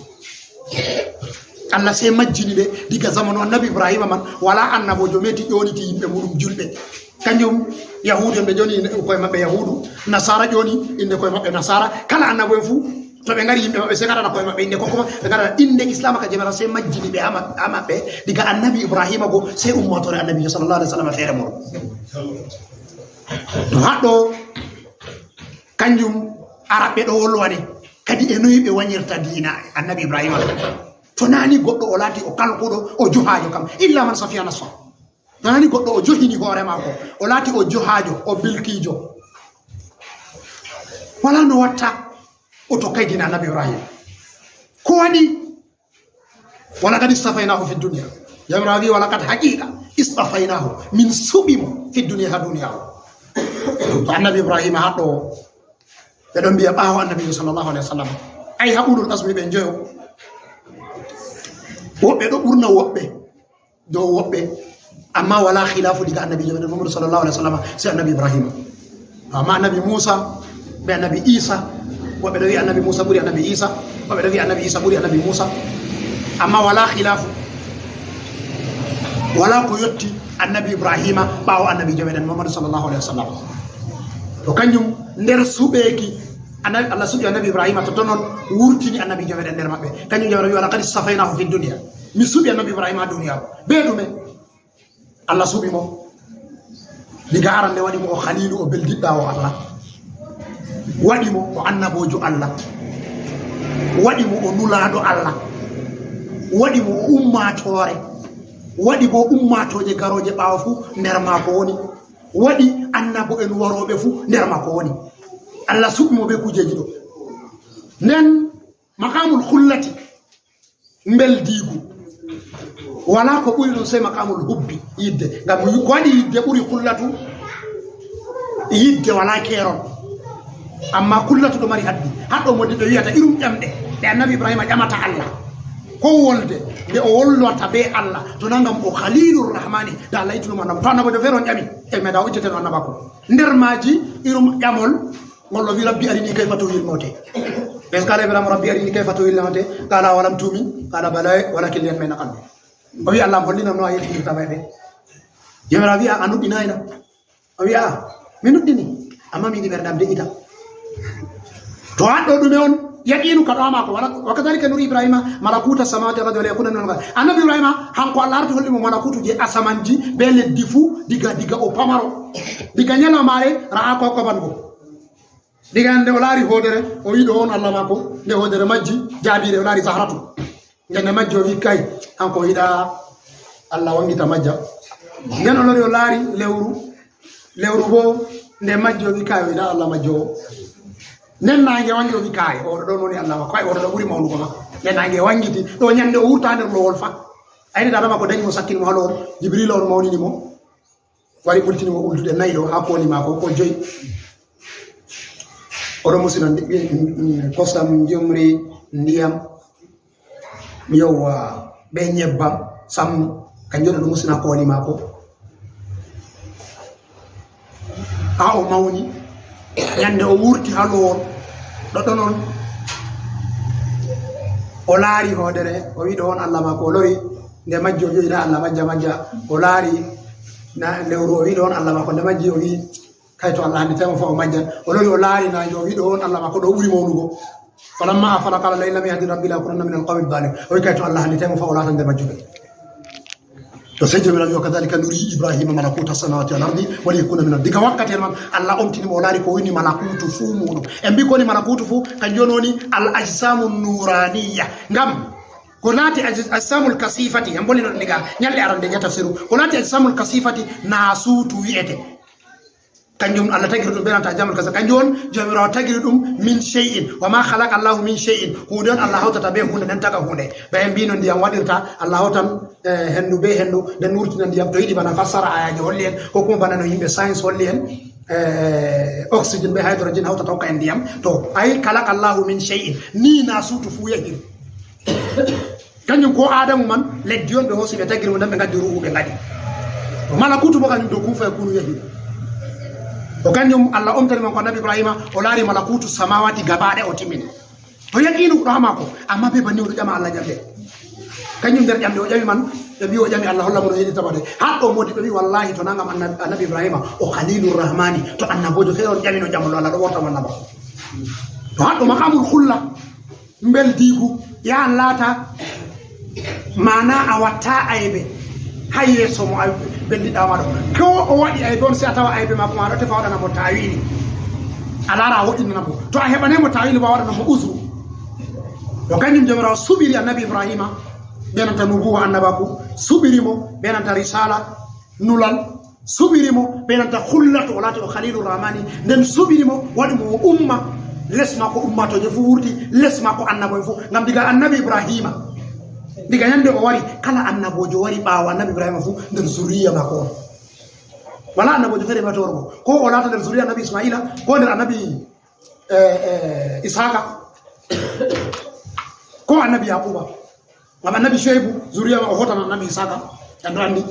Allah sey majjini ɓe diga zamanu annabi Ibrahima man, wala annabojo meti ƴoniti yimɓe muɗum julɓe. Kanjum Yahudu en ɓe ƴoni inde koye maɓɓe Yahudu, Nasara ƴoni inde koye maɓɓe Nasara. Kala annabo'en fu, to ɓe ngari yimɓe maɓɓe sey ngarana koye maɓɓe inde, ko kuma ɓe ngarana inde Islaama ka Jawmiraawo sey majjini ɓe ha ma-, ha maɓɓe diga annabi Ibrahima go sey ummatore annabijo sallallahu alaihi wasallam feere muɗum. To haɗɗo, kanjum Araɓɓe ɗo wolwane, kadi e noyi ɓe wanyirta diina Annabi Ibrahima. To nani goɗɗo o laati o kalkuɗo, o johaajo kam, illa man safiya nafsa. To nani goɗɗo o johini hoore maako, o laati o johaajo, o bilkiijo. Wala no watta o tokkay diina Annabi Ibrahima. Ko waɗi? Walaqad istafaynahu fi dunya. Jawmiraawo wi'i, walaqad, haqiqa, istafaynahu, min suɓi mo fi dunya, ha duniya o. To Annabi Ibrahima haɗɗo o, ɓe ɗon mbiya ɓaawo Annabiijo sallallahu alaihi wasallam. Ay ha ulul azmi ɓe njoyo. Woɓɓe ɗo ɓurna woɓɓe dow woɓɓe. Amma wala khilafu diga Annabiijo meɗen Muhammadu sallallahu alaihi wasallam, sai Annabi Ibrahima. Amma Annabi Musa be Annabi Isa, woɓɓe ɗo wi'a Annabi Musa ɓuri Annabi Isa, woɓɓe ɗo wi'a Annabi Isa ɓuri Annabi Musa. Amma wala khilafu. Wala ko yotti Annabi Ibrahima ɓaawo Annabiijo meɗen Muhammadu sallallahu alaihi wasallam. To kanjum nder suɓeeki Annabi, Allah suɓi Annabi Ibrahima, to ton on wurtini Annabiijo meɗen nder maɓɓe. Kanjum Jawmiraawo wi'i, "Walaqad istafaynahu fid dunya." Mi suɓi Annabi Ibrahima ha duniyaaru. Be ɗume? Allah suɓi mo. Diga arande waɗi mo o Khalilu, o beldiɗɗaawo Allah. Waɗi mo o annaboojo Allah. Waɗi mo o nulaaɗo Allah. Waɗi mo o ummaatoore. Waɗi bo ummaatooje garooje ɓaawo fuu nder maako woni. Waɗi annabo'en warooɓe fuu nder maako woni. Allah suɓi mo be kujeeji ɗo. Nden maqamul khullati, mbeldiigu. Wala ko ɓuri ɗum sey maqamul hubbi, yidde. Ngam ko waɗi yidde ɓuri khullatu, yidde wala keerol. Amma khullatu ɗo mari haddi. Haɗɗo mo ɓe wi'ata irum ƴamɗe ɗe Annabi Ibrahima ƴamata Allah. Ko wolde nde o wolwata be Allah. To na ngam o Khalilur Rahmani, da Allah ittuno mo annaba. To annabaajo feere on ƴami, e meɗa o ittete no annabako. Nder maaji irum ƴamol, ngol o wi, "Rabbi arini kayfa tuhyil mawta." Wa iz qala Ibrahim, "Rabbi arini kayfa tuhyil mawta." Qala, "Awalam tu'min?" Qala, "Bala, walakin liyatma'inna qalbi." O wi, "Allah am, hollinam no a yiltinirta mayɓe." Jawmiraawo wi'a, "A nuɗɗinaay na?" O wi'a, "Mi nuɗɗini, amma mi yiɗi ɓernde am de'ita." To haɗɗo ɗume on yaqinu ka ɗo ha maako, wala, "Wa kadhalika nuri Ibrahima malakuta samawati wal ardi wa liyakuna minal muqinin." Annabi Ibrahima, hanko Allah arti holli mo malakutu je asamanji be leddi fu, diga, diga o pamaro. Diga nyalawmaare, ra'a kawkaban go. Diga nde o laari hoodere, o wi, "Ɗo on Allah maako." Nde hoodere majji, jaabire, o laari Zahratu. Nde nde majji, o wi, "Kay, hanko o yiɗa Allah wangita majja." Nden o lori, o laari lewru. Lewru bo, nde majji, o wi, "Kay, o yiɗa Allah majjo o." Nden naange wangi, o wi, "Kay, oɗo ɗon woni Allah maako. Kay, oɗo ɗo ɓuri mawnugo ma." Nde naange wangiti, ɗo nyande o wurta nder lowol fa. Ayni dada maako dañi mo, sakkini mo ha lowol. Jibrila on mawnini mo. Wari ɓultini mo ɓulduɗe nayi ɗo ha kooli maako, ko joyi. Oɗo musina ndi-, mm, mm, kosam, njumri, ndiyam, yowwa, be nyebbam, samnu, kanjum ɗo musina kooli maako. Ha o mawni, nyande o wurti ha lowol, ɗoɗɗon on, o laari hoodere, o wi, "Ɗo on Allah maako." O lori, nde majji o wi, "Nda Allah majja, majja." O laari na lewru, o wi, "Ɗo on Allah maako." Nde majji o wi, "Kay to Allah handitay mo fa o majjan." O lori, o laari naange, o wi, "Ɗo on Allah maako, ɗo ɓuri mawnugo." Falamma afala qala, "La in lam yahdini rabbi la akunanna minal qawmi dhalin." O wi, "Kay to Allah handitay mo fa o laatan nder majjuɓe." To sey Jawmiraawo wi, "Wa kadhalika nuri Ibrahima malakuta samawati wal ardi wa liyakuna minal." Diga wakkati man, Allah omtini mo, o laari ko woni malakutu fuu muuɗum. En mbi ko woni malakutu fuu, kanjum woni al ajsamu nuraniya. Ngam ko laati aj-, ajsamul kasifati, en bolino ɗum diga nyalɗe arande je tafsiru. Ko laati ajsamul kasifati, naasuutu wi'ete. Kanjum Allah tagiri ɗum be nanta ajsamul kasifati. Kanjum on Jawmiraawo tagiri ɗum min shay'in. Wa ma khalaqa Allahu min shay'in. Huunde on Allah hawtata be huunde, nden taga huunde. Ba en mbino ndiyam waɗirta, Allah hawtan, eh, hendu be hendu, nden wurtina ndiyam. To yiɗi bana fassara ayaji holli en, ko kuma bana no yimɓe science holli en, eh, oxygen be hydrogen hawtata hokka en ndiyam. To, ay khalaqa Allahu min shay'in. Ni naasuutu fuu yahiri. Kanjum ko Adamu man, leddi on ɓe hoosi, ɓe tagiri mo, nden ɓe ngaddi ruuhu, ɓe ngaɗi. To malakutu bo kanjum dow kun fayakunu yahi. To kanjum Allah omtani man ko Annabi Ibrahima, o laari malakutu samawati gaba ɗaya, o timmini. To yaqinu ɗo ha maako, amma be banni o ɗo ƴama Allah ƴamɗe. Kanjum nder ƴamɗe o ƴami man, ɓe mbi o ƴami Allah holla mo no heɗi tawade. Haɗɗo modi ɓe mbi wallahi to na ngam Annabi, Annabi Ibrahima, o Khalilur Rahmani, to annaboojo feere on ƴamino ƴamol Allah ɗo worta mo annaba. To haɗɗo maqamul khulla. Mbeldiigu, yahan laata, maana a watta aybe. Hay yeeso mo ay belliɗaa ma ɗo. Ko o waɗi aybe on, si a tawa aybe maako ma ɗo, tefa waɗana mo taawili. A laara a woɗɗinana mo. To a heɓanay mo taawili, ma waɗana mo uzru. To kanjum Joomiraawo suɓiri Annabi Ibraahiima, ɓe nanta nubuwa, annabaaku, suɓiri mo, ɓe nanta risaala, nulal, suɓiri mo, ɓe nanta khullatu, o laati o Khaliilu Rahmaani, nden suɓiri mo, waɗi mo o umma, les maako ummaatooje fuu wurti, les maako annabooɓe fuu, ngam diga Annabi Ibraahiima, diga nyande o wari, kala annaboojo wari ɓaawo Annabi Ibraahiima fuu, nder zurriya maako on. Walaa annaboojo feere ma toorugo, ko o laata nder zurriya Annabi Ismaa'iila, ko nder Annabi, eh, eh, Isaaqa, ko Annabi Yaaquuba. Ngam Annabi Shuaybu, zuriya ma o hotan Annabi Isaaqa, en ɗo anndi.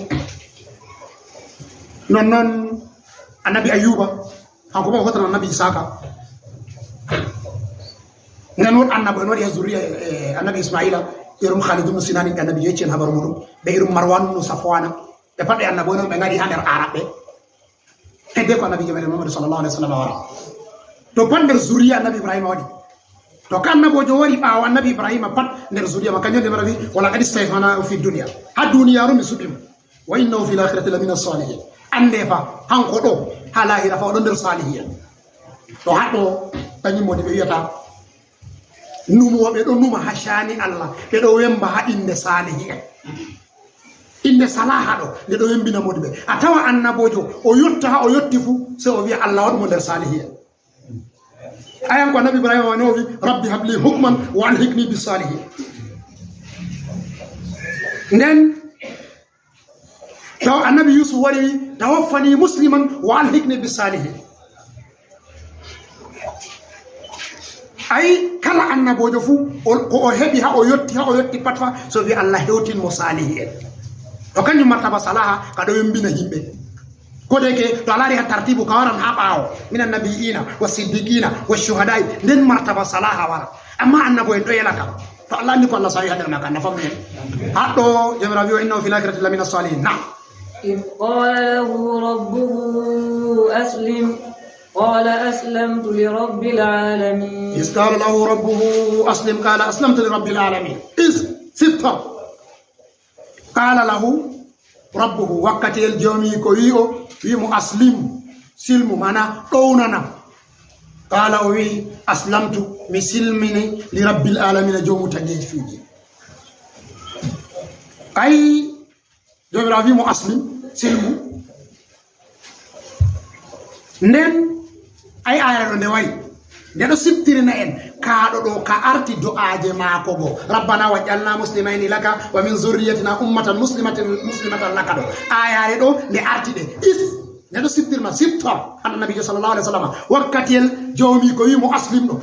Non non Annabi Ayyuba, kanko ma o hotan Annabi Isaaqa. Nden won annabo en waɗi ha zuriya, eh, Annabi Ismaa'iila, irum Khalid ibn Sinan, en Annabi yecci en habaru muɗum, ɓe irum Marwan ibn Safwana, ɓe pat ɓe annabo en on ɓe ngari ha nder Aaraɓɓe. Hedde ko Annabiijo meɗen Muhammadu sallallahu alaihi wasallam wara. To pat nder zuriya Annabi Ibraahiima waɗi. To ka annaboojo wari ɓaawo Annabi Ibraahiima pat nder zuriya ma, kanjum Joomiraaɗo wi, "Wa laqad istafaynahu fi dunya." Ha duniyaaru mi suɓi mo. "Wa innahu fil akhirati lamina salihin." Annde fa, hanko ɗo, ha laahira fa o ɗon nder saalihi'en. To haɗɗo, kanjum woni ɓe wi'ata, numooɓe ɗo numa ha shaani Allah, ɓe ɗo wemba ha innde saalihi'en. Innde salaha ɗo, nde ɗo wembina moɗi ɓe. A tawa annaboojo, o yotta ha o yotti fu, sey o wi'a Allah waɗu mo nder saalihi'en. Ayan ko Annabi Ibraahiima wano o wi, "Rabbi habli hukman wa alhiqni bis salihin." Nden, taw Annabi Yuusuf wari wi, "Tawaffani musliman wa alhiqni bis salihin." Ay, kala annaboojo fu, o, ko o heɓi ha o yotti, ha o yotti pat fa, so wi Allah hewtin mo saalihi'en. To kanjum martaba salaha, ka ɗo wembina himɓe. Ko de ke, to a laari ha tartibu ka waran ha ɓaawo, minan nabiyyiina, wa siddiqiina, wa shuhadaa'i, nden martaba salaha wara. Amma annabo en ɗo yela ka. To Allah anndi ko Allah sawi ha nder maaka, na fammi en. Haɗɗo, Joomiraaɗo wi, "Wa innahu fil aakhirati lamina saalihiin." Naam. إذ قال له ربه أسلم، قال أسلمت لرب العالمين. إذ قال له ربه أسلم، قال أسلمت لرب العالمين. Is, sitto. Qala lahu rabbuhu, wakkati el joomi ko wi o, wi mo, "Aslim, silmu," mana ɗownanam. Qala, o wi, "Aslamtu, mi silmini li rabbil alamina, joomu tageefiiji." Ay, Joomiraawo wi mo, "Aslim, silmu." Nden, ay, ayare ɗo nde wari, nde ɗo siftirina en, kaaɗo ɗo ka arti do'aaje maako go, "Rabbana waj'alna muslimayni laka wa min zurriyatina ummatan muslimatan, muslimatan laka" ɗo. Ayare ɗo nde arti ɗe. Is, nde ɗo siftirna, siftor, Annabiijo sallallahu alaihi wasallam, wakkati el joomi ko wi mo, "Aslim" ɗo.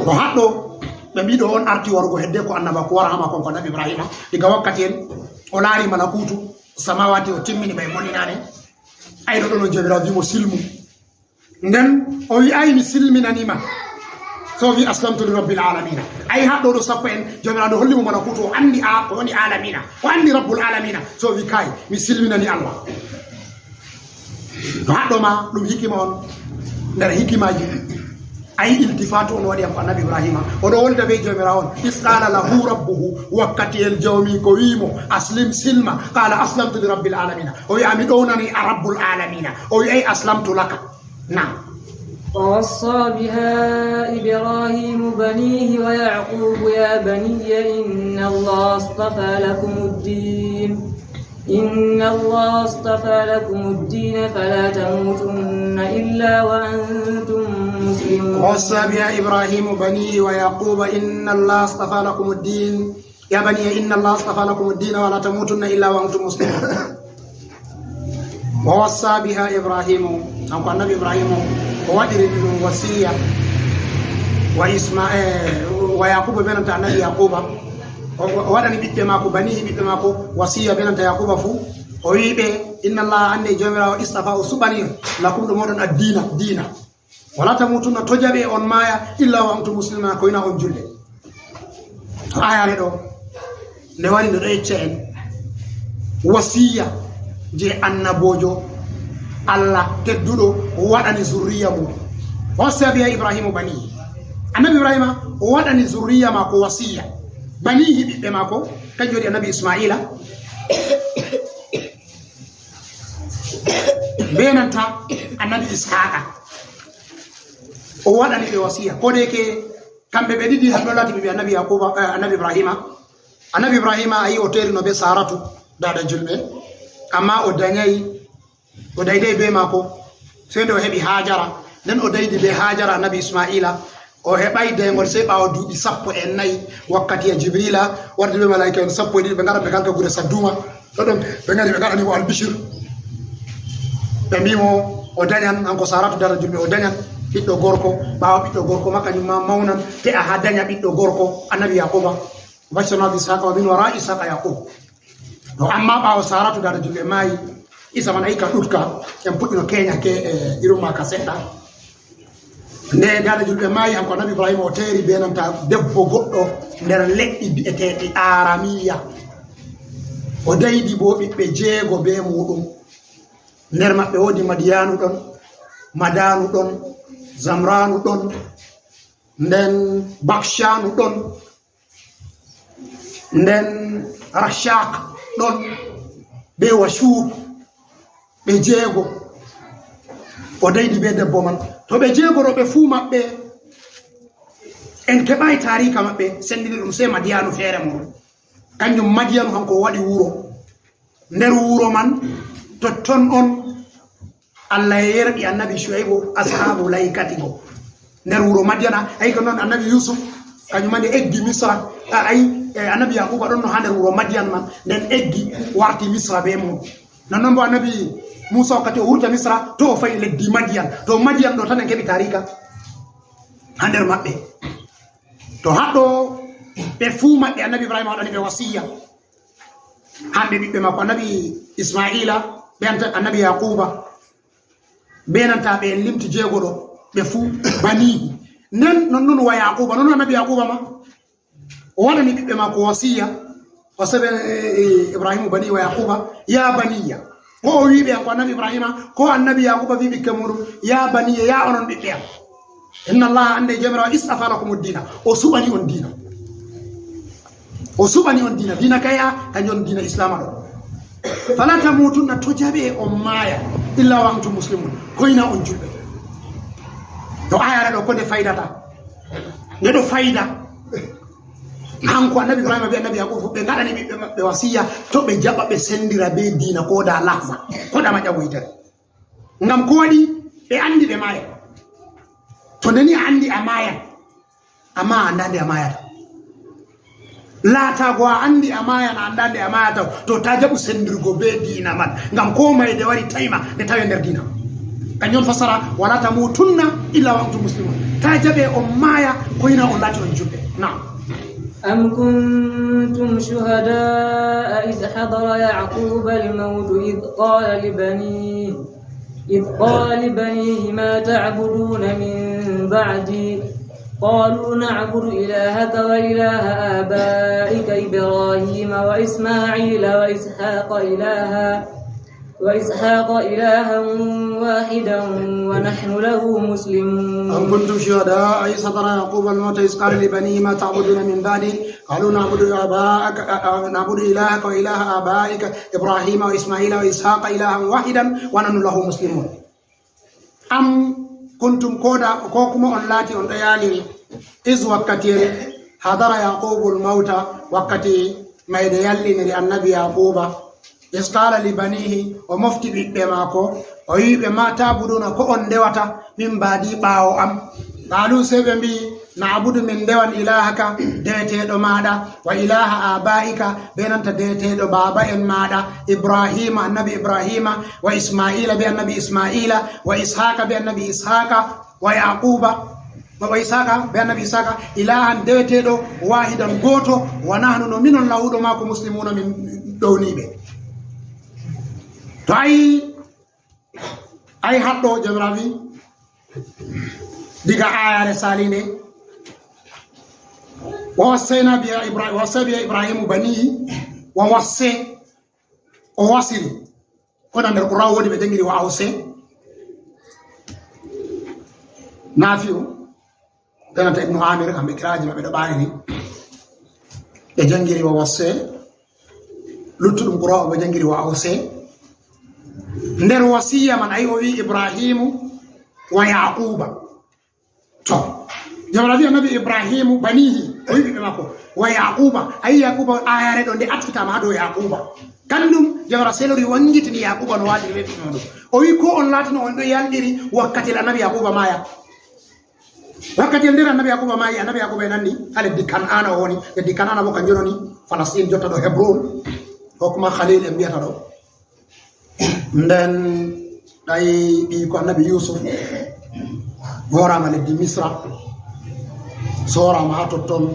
Ko haɗɗo, ɓe mbiɗo on arti warugo hedde ko annaba ko wara hama kon ko Annabi Ibrahima, diga wakkati en o laari malakutu samawati, o timmini ɓay moninaane. Ay, ɗo ɗon o Joomiraawo wi mo, "Silmu." Nden o wi, "Ay, mi silminanima." So wi, "Aslamtu li rabbil alamina." Ay, haɗɗo ɗo sappo en, Joomiraawo holli mo malakutu, o andi a, ko woni alamina, o andi rabbul alamina. So wi, "Kay, mi silminani Allah." No haɗɗo ma, ɗum hikima on nder hikimaaji. Ay, iltifatu on waɗi am ko Annabi Ibrahima. O ɗo wolda be Joomiraawo on. "Is qala lahu rabbuhu," wakkati el jawmi ko wi mo, "Aslim, silma." Qala, "Aslamtu li rabbil alamina." O wi, "Ami ɗownani a rabbul alamina." O wi, "Ay, aslamtu laka." Naam. ووصى بها إبراهيم بنيه ويعقوب يا بني إن الله اصطفى لكم الدين إن الله اصطفى لكم الدين فلا تموتن إلا وأنتم مسلمون. ووصى بها إبراهيم بنيه ويعقوب إن الله اصطفى لكم الدين، يا بني إن الله اصطفى لكم الدين ولا تموتن إلا وأنتم مسلمون. ووصى بها إبراهيم، kanko Annabi Ibrahima, o waɗiri ɗum wasiya wa Isma-, eh, wa Yaquba, ɓe nanta Annabi Yaquba. O, o waɗani ɓiɓɓe maako, banihi, ɓiɓɓe maako, wasiya ɓe nanta Yaquba fuu. O wi'i ɓe, "Inna Allah, annde Joomiraawo, istafa, o suɓani lakum, ɗo mooɗon, addiina, diina. Wala tamutunna, to jaɓe on maaya, illa wa antum muslimuna, ko ina on julɓe." Ayaare ɗo, nde wari, nde ɗo yecca en wasiya je annaboojo Allah tedduɗo waɗani zurriya mum. Wasiya biha Ibrahimu banihi. Annabi Ibrahima o waɗani zurriya maako wasiya. Banihi, ɓiɓɓe maako, kanjum woni Annabi Ismaila, Be nanta annabi Ishaqa, o waɗani ɓe wasiya. Ko de ke kamɓe ɓe ɗiɗi, hamɓe laati ɓiɓɓe annabi Yaquba, eh, annabi Ibrahima. Annabi Ibrahima, a yi o terino be Saratu, dada julɓe, amma o dañay, o dayday be maako. Sey nde o heɓi Hajara, nden o daydi be Hajara, annabi Ismaila. O heɓay daygol sey ɓaawo duuɓi sappo e nayi, wakkati ya Jibrila wardi be malaika en sappo e ɗiɗi, ɓe ngara ɓe kalka gure Sadduma. Ɗoɗon ɓe ngari ɓe ngaɗani mo albishir. Ɓe mbi mo o dañan, hanko Saratu dada julɓe, o dañan ɓiɗɗo gorko. Ɓaawo ɓiɗɗo gorko ma kañum ma mawnan, te'a ha daña ɓiɗɗo gorko, annabi Yaquba. Wa bashsharnahu bi Ishaqa wa min wara'i Ishaqa Yaqub. To amma ɓaawo Saratu dada julɓe maayi, Isa man ayi ka ɗutka, en puɗɗino keña ke, eh, irum ma ka seɗɗa. Nde dada julɓe maayi, hanko annabi Ibrahima o teeri be nanta debbo goɗɗo nder leƴƴi bi'eteeɗi Aramiya. O daydi bo ɓiɓɓe jeego be muuɗum. Nder maɓɓe woodi Madiyanu ɗon, Madanu ɗon, Zamranu ɗon, nden Bakshanu ɗon, nden Rashak ɗon, be Washub, ɓe jeego. O daydi be debbo man. To ɓe jeego ɗo, ɓe fuu maɓɓe, en keɓaay taarika maɓɓe, senndini ɗum sey Madiyanu feere mum. Kanjum Madiyanu hanko o waɗi wuro. Nder wuro man, totton on Allah yerɓi annabi Shu'aibu, ashabu laikati go. Nder wuro Madiyana, ay ko non annabi Yusuf, kañum ma nde eggi Misra, a, ay, eh, annabi Yaquba ɗon no ha nder wuro Madiyan man, nden eggi warti Misra be mum. Non non bo annabi Musa wakkati o wurta Misra, to o fayi leddi Madiyan. To Madiyan ɗo tan en keɓi taarika ha nder maɓɓe. To haɗɗo ɓe fuu maɓɓe annabi Ibrahima waɗani ɓe wasiya. Hamɓe ɓiɓɓe makko, annabi Ismaila, be anta-, annabi Yaquba, be nanta ɓe en limti jeego ɗo, ɓe fuu banihi. Nden non non wa Yaquba, non annabi Yaquba ma, o waɗani ɓiɓɓe makko wasiya, wasa be, eh, Ibrahimu bani wa Yaquba, ya baniya. Ko o wi'i ɓe, ko annabi Ibrahima, ko annabi Yaquba wi'i ɓiɓɓe muɗum, ya baniya, ya onon ɓiɓɓe am. Inna Allaha, annde Joomiraawo, istafa lakumu dina, o suɓani on diina. O suɓani on diina, diina kaya, kanjum on diina Islaama ɗo. Fala tamutunna, to jaɓe on maaya, illa wa antum muslimun, koyna on julɓe. To ayare ɗo, ko nde faydata? Nde ɗo fayda. Hanko annabi Ibrahima be annabi Yaquba fu, ɓe ngaɗani ɓiɓɓe maɓɓe wasiya, to ɓe jaɓa ɓe sendira be diina ko da lahza, ko da maƴa woytere. Ngam ko waɗi? Ɓe andi ɓe maaya. To nde ni a andi a maayan, amma a anda nde a maayata. Laataago a andi a maayan, a anda nde a maayata, to ta jaɓu sendirgo be diina man. Ngam ko mayde wari tayma nde tawe nder diina. Kanjum on fassara, "Wala tamutunna illa wa antum muslimun." Ta jaɓe on maaya, ko ina on laati on julɓe. Naam. أم كنتم شهداء إذ حضر يعقوب الموت إذ قال لبنيه، إذ قال لبنيه ما تعبدون من بعدي؟ قالوا نعبد إلهك وإله آبائك إبراهيم وإسماعيل وإسحاق إلها، وإسحاق إلها واحدا ونحن له مسلمون. أم كنتم شهداء إذ حضر يعقوب الموت إذ قال لبنيه ما تعبدون من بعدي؟ قالوا نعبد آباءك، آ، آ، نعبد إلهك وإله آبائك إبراهيم وإسماعيل وإسحاق إلها واحدا ونحن له مسلمون. Am kuntum, koda, ko kuma on laati on ɗo yaaliri, is, wakkati en, hadara Yaqubul mawta, wakkati mayde yalliniri annabi Yaquba, is qala li banihi, o mofti ɓiɓɓe maako, o wi'i ɓe, ma ta'buduna, ko on ndewata, min baadi, ɓaawo am? Qalu, sey ɓe mbi'i, na'budu, min ndewan, ilahaka, deweteeɗo maaɗa, wa ilaha abaika, be nanta deweteeɗo baaba en maaɗa, Ibrahima, annabi Ibrahima, wa Ismaila, be annabi Ismaila, wa Ishaqa, be annabi Ishaqa, wa Yaquba, wa Ishaqa, be annabi Ishaqa, ilahan, deweteeɗo, wahidan, gooto, wa nahnu, no minon, lahu, ɗo maako, muslimuna, min ɗowniiɓe. To ayi, ayi haɗɗo, Joomiraawo wi, diga ayare salinde, wa wassayna biha Ibra-, wa wassa biha Ibrahimu banihi, wa wasse, o wasiri. Kono nder Qur'an woni ɓe jangiri wa awse. Nafi'u, ɓe nanta Ibnu Amir, kamɓe kiraaji maɓɓe ɗo ɓaari ni. Ɓe jangiri wa wasse. Luttuɗum Qur'an o jangiri wa awse. Nder wasiya man, ay o wi Ibrahimu wa Yaquba. To, Jawra wi Annabi Ibrahimu banihi, o wi ɓiɓɓe makko, wa Yaquba, ay Yaquba, ayare ɗo nde atfitama ha dow Yaquba. Kanjum Jawra selori wangitini Yaquba no waɗi ɓe ɓiɓɓe ɗum. O wi ko on latino on ɗo yalɗiri wakkati Annabi Yaquba maya. Wakkati nder Annabi Yaquba maayi, Annabi Yaquba e nanni ha leddi Kan'ana o woni. Leddi Kan'ana bo kanjum woni Falastin, jotta ɗo Hebron, ko kuma Khalil en mbiyata ɗo. Nden ɗay ɓiiko Annabi Yusuf horama leddi Misra, sorama ha totton,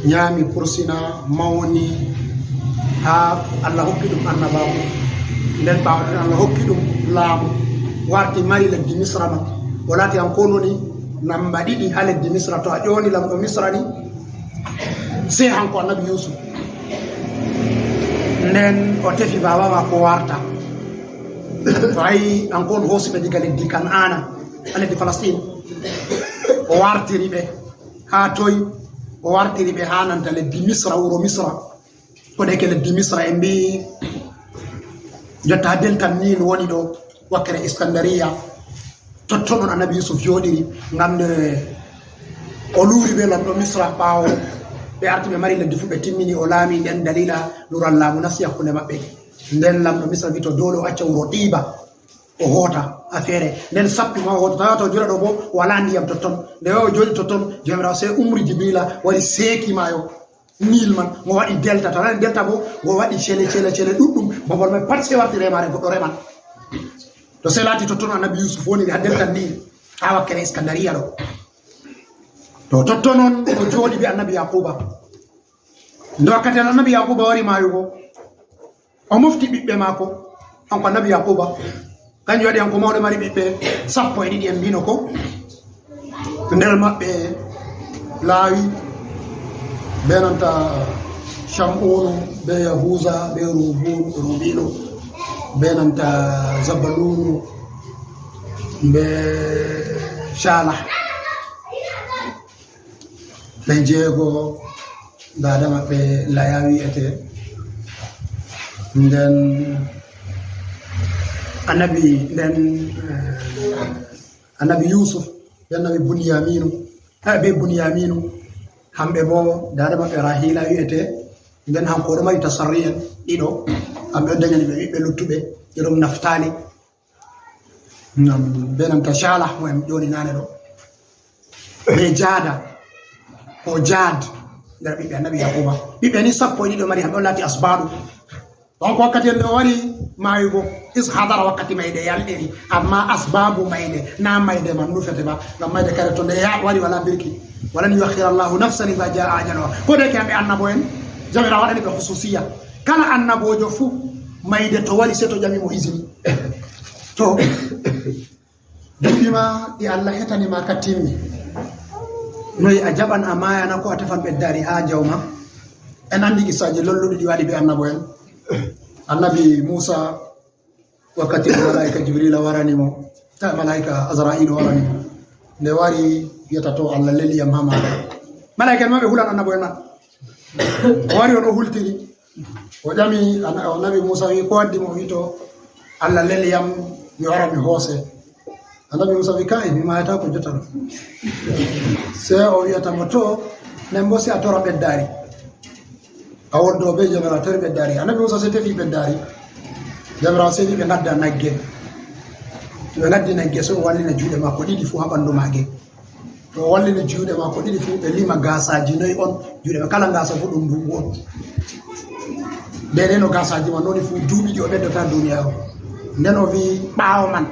nyaami, pursina, mawni, ha Allah hokki ɗum annabaaku. Nden ɓaawo ɗon Allah hokki ɗum laamu, warti mari leddi Misra man. O laati hanko woni namba ɗiɗi ha leddi Misra. To a ƴoni lamɗo Misra ni, sey hanko Annabi Yusuf. Nden o tefi baaba maako warta. To ayi, hanko on hoosi ɓe diga leddi Kan'ana, ha leddi Falastin. O wartiri ɓe. Ha toy? O wartiri ɓe ha nanta leddi Misra, wuro Misra. Ko ɗeke leddi Misra en mbi'i jotta ha delta Nil woni ɗo, wakkere Iskandariya. Totton on Annabi Yusuf jooɗiri ngam nde o luuri be lamɗo Misra ɓaawo ɓe arti ɓe mari leddi fu ɓe timmini o laami nden dalila lural laamu nasti hakkunde maɓɓe. Nden lamɗo Misra wi to dole o acca wuro Ɗiba o hoota a feere. Nden sappi ma o hoota tawa to jooɗa ɗo bo wala ndiyam totton. Nde o jooɗi totton Jawmiraawo sey umri Jibrila wari seeki maayo Nil man, ngo waɗi delta. To a nani delta bo, ngo waɗi cele, cele, cele ɗuɗɗum. Babal mai pat sey warti remaare, goɗɗo reman. To sey laati totton Annabi Yusuf woni ha delta Nil, ha wakkere Iskandariya ɗo. To totton on o jooɗi be Annabi Yaquba. Nde wakkati Annabi Yaquba wari maayugo, o mofti ɓiɓɓe maako, hanko Annabi Yaquba. Kanjum waɗi hanko mawɗo mari ɓiɓɓe sappo e ɗiɗi en mbino ko. Nder maɓɓe Lawi, be nanta Sham'unu, be Yahuza, be Rubun, Rubinu, be nanta Zabalunu, be Shala. Ɓe jeego, daada maɓɓe Laya wi'ete. Nden Annabi, nden, eh, Annabi Yusuf, be Annabi Bunyaminu, eh, be Bunyaminu, hamɓe bo, daada maɓɓe Rahila wi'ete. Nden hanko o ɗo mari tasarri en ɗiɗo, hamɓe on dañani ɓe ɓiɓɓe luttuɓe, ɓe ɗum Naftali. Ngam be nanta Shala mo en ƴoni nane ɗo. Be Jada, ko Jad, nder ɓiɓɓe Annabi Yaquba. Ɓiɓɓe ni sappo e ɗiɗo mari, hamɓe on laati asbaɗu. Donc wakkati en nde o wari maayugo, is hadara wakkati mayde yalɗiri, amma asbabu mayde, na mayde man nufete ba, ngam mayde kare to nde ya-, wari wala birki. Walan yuakhira Allahu nafsan idha jaa ajaluha. Ko de ke hamɓe annabo en, Jawmiraawo waɗani ɓe khususiya. Kala annaboojo fuu, mayde to wari, sey to ƴami mo izini. To duuɓi ma ɗi Allah hetani ma ka timmi, noy a jaɓan a maayana ko a tefan ɓeddaari haa jawma? En anndi qissaaji lolluɗi ɗi waɗi be annabo en. Annabi Muusa, wakkati malaa'ika Jibrila warani mo, eh, malaa'ika Azra'iilu warani mo, nde wari, wiyata, "To Allah leli yam haa maaka." Malaa'ika en ma ɓe hulan annabo en na? O wari, o ɗo hultiri. O ƴami, an-, Annabi Muusa wi, "Ko waddi mo?" O wi, "To Allah leli yam, mi wara mi hoose." Annabi Muusa wi, "Ka'i, mi maayataako jotta ɗo." Sey o wiyata mo, "To, nden bo sey a tora ɓeddaari." A wonno be Jawmiraawo, tori ɓeddaari. Annabi Muusa sey tefi ɓeddaari. Jawmiraawo sey wi ɓe ngadda nagge. To ɓe ngaddi nagge, sey o wallina juuɗe maako ɗiɗi fuu haa ɓandu maage. To o wallini juuɗe maako ɗiɗi fuu, ɓe lima gaasaaji noy on juuɗe maako. Kala gaasa fuu ɗum nduuɓu on. Deydey no gaasaaji man woni fuu, duuɓi ɗi o ɓeddata duniyaaru. Nden o wi, "Ɓaawo man,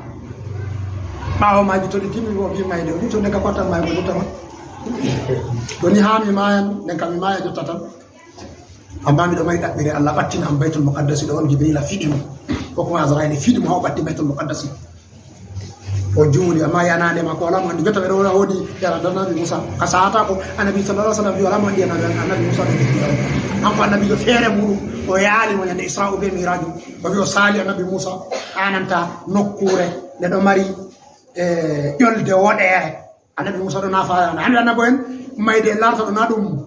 ɓaawo maaji to ɗi timmi bo," o wi, "Mayde." O wi, "To nden ka ko wattan maayugo jotta man? To ni haa mi maayan, nden ka mi maaya jotta tan." Amma miɗo mari ɗaɓɓere, Allah ɓattina am Baytul Muqaddasi ɗo on, Jibrila fiɗi mo, ko kuma Azraila fiɗi mo haa o ɓatti Baytul Muqaddasi. O juuli, amma yanaande maako walaa mo anndi. Jotta ɓe ɗo woodi yanaande Annabi Muusa. A sahata ko Annabi sallallahu alaihi wasallam wi walaa mo anndi yanaande Annabi Muusa ɗo joggi ɗo. Kanko Annabiijo feere muuɗum, o yaali mo ñande Isra'u be Mi'raaju. O wi o saali Annabi Muusa haa nanta nokkuure nde ɗo mari, eh, ƴolde woɗeere. Annabi Muusa ɗo naafa, annabi, annabo en, mayde en laarata ɗo na ɗum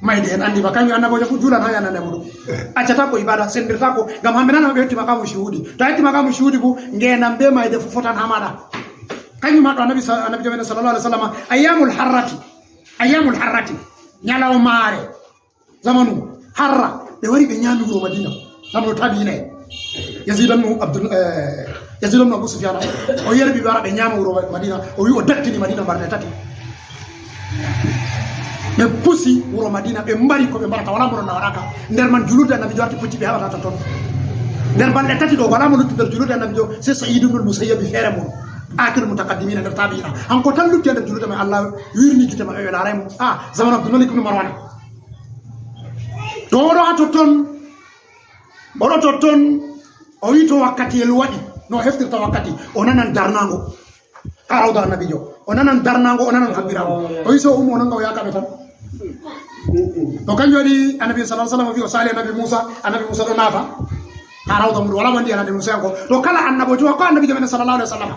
Mayde en anndi ba, kañum annaboojo fof juulan haa yanande muɗum. Accata ko ibada, senndirta ko, ngam hamminana ɓe hetti maqamu shuhudi. To a hetti maqamu shuhudi bu, ngeenam be mayde fof fotan haa maɗa. Kañum ma ɗo annabi sa-, annabi jomen sallallahu alaihi wasallam, ayyamul harrati, ayyamul harrati, ñalawmaare, zamanu harra, ɓe wari ɓe ñaami wuro Madina. Zamanu tabi'ina en. Yazid ibn Abdul, eh, Yazid ibn Abu Sufyan, o yerbi ɓe wara ɓe ñaama wuro Madina, o wi o dattini Madina mbarɗe tati. Ɓe pusi wuro Madina, ɓe mbari ko ɓe mbarata, wala mo na waraka. Nder man julurde annabijo arti pucci ɓe haɓata totton. Nder balɗe tati ɗo, wala mo lutti nder julurde annabijo, c'est Sa'id ibn al-Musayyab feere mum. Akil mutaqaddimin nder tabi'ina. Hanko tan lutti nder julurde man, Allah wirni gite maɓɓe ɓe laaray mo. Ah, zamanu Abdul Malik ibn Marwan. To oɗo ha totton, oɗo totton, o wi to wakkati el waɗi, no o heftirta wakkati, o nanan darnaango. Ha rawda annabijo, o nanan darnaango, o nanan habbiraango. O wi so ummo o nanga o yaakaɓe tan. To kanjum waɗi annabi sallallahu alaihi wasallam o wi o sali annabi Musa, annabi Musa ɗo naafa. Ha rawda mum wala wandi annabi Musa yanko. To kala annaboojo ko annabijo men sallallahu alaihi wasallam.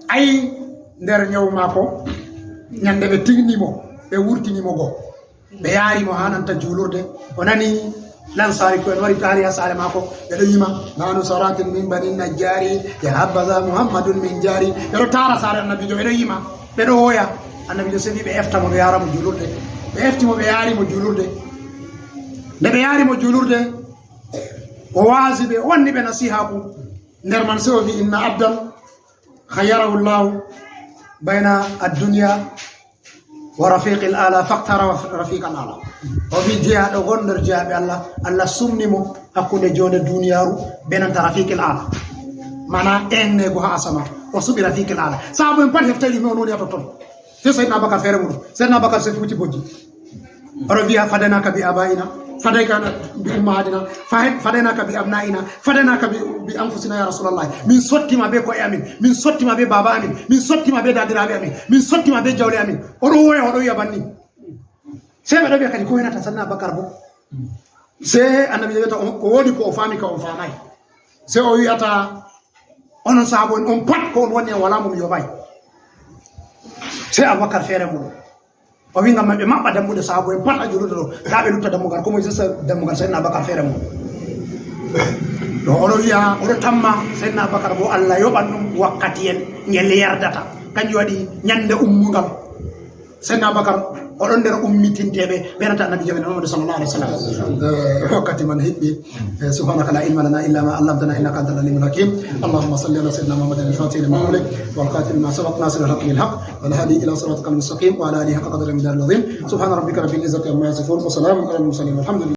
Ay nder ñaw maako, ñande ɓe tigni mo, ɓe wurtini mo go. Ɓe yaari mo haa nanta juulurde. O nani Lansaari ko en wari taari haa saare maako. Ɓe ɗo yima, "Nanu saratin min bani najjari, ya habbaza Muhammadun min jari." Ɓe ɗo taara saare annabijo, ɓe ɗo yima, ɓe ɗo woya. Annabijo seni ɓe efta mo, ɓe yaara mo juulurde. Ɓe efti mo, ɓe yaari mo juulurde. Nde ɓe yaari mo juulurde, o waasi ɓe, o wanni ɓe nasihaaku. Nder man sey o wi, "Inna abdan khayyarahu Allahu bayna ad-dunya wa rafiqil ala, faqtara rafiqal ala." O wi jeyaaɗo gon nder jeyaaɓe Allah, Allah sumni mo hakkunde joonde duniyaaru be nanta rafiqil ala. Mana en ne go ha asama, o suɓi rafiqil ala. Sahaaba en pat heftayi ɗum, on woni ha totton. Sey Seydina Abubakar feere muɗum. Seydina Abubakar sey fuuti bojji. Oɗo wiya, "Fadaynaka bi abaina, fadaynaka bi ummahatina, fa-, fadaynaka bi abnaina, fadaynaka bi, bi anfusina ya Rasulallah." Min sottima be ko'e amin, min sottima be baba amin, min sottima be dadiraɓe amin, min sottima be jawle amin. Oɗo woya, oɗo wiya banni. Sey ɓe ɗo wiya kadi ko henata Seydina Abubakar bo. Sey annabi wiyata on, o woodi ko o faami ka on faamay. Sey o wiyata, "Onon sahaabo en on pat ko on woni en wala mo mi yoɓay." Sey Abubakar feere muɗum. O wi ngam man ɓe maɓɓa dammuɗe sahaabo en pat ha juulurde ɗo. Taa ɓe lutta dammugal, ko moy sesa dammugal Seydina Abubakar feere mum. Ɗo oɗo wiya, oɗo tamma Seydina Abubakar bo Allah yoɓan ɗum wakkati en ngel yerdata. Kanjum waɗi ñande ummugal. Seydina Abubakar, oɗon nder ummitinteeɓe ɓe nata Annabi Joomiraaɗo Muhammadu sallallahu alaihi wasallam. Eh, wakkati man hiɓɓi. Eh, subhanaka la ilma lana illa ma allamtana innaka antal alimul hakim. Allahumma salli ala sayyidina Muhammadin al-fatihi lima ughliq wal khatimi lima sabaq nasiril haqqi bil haqq wal hadi ila siratikal mustaqim wa ala alihi haqqa qadrihi wa miqdarihi al-azim. Subhana rabbika rabbil izzati amma yasifun wa salamun ala al-mursalin walhamdulillah.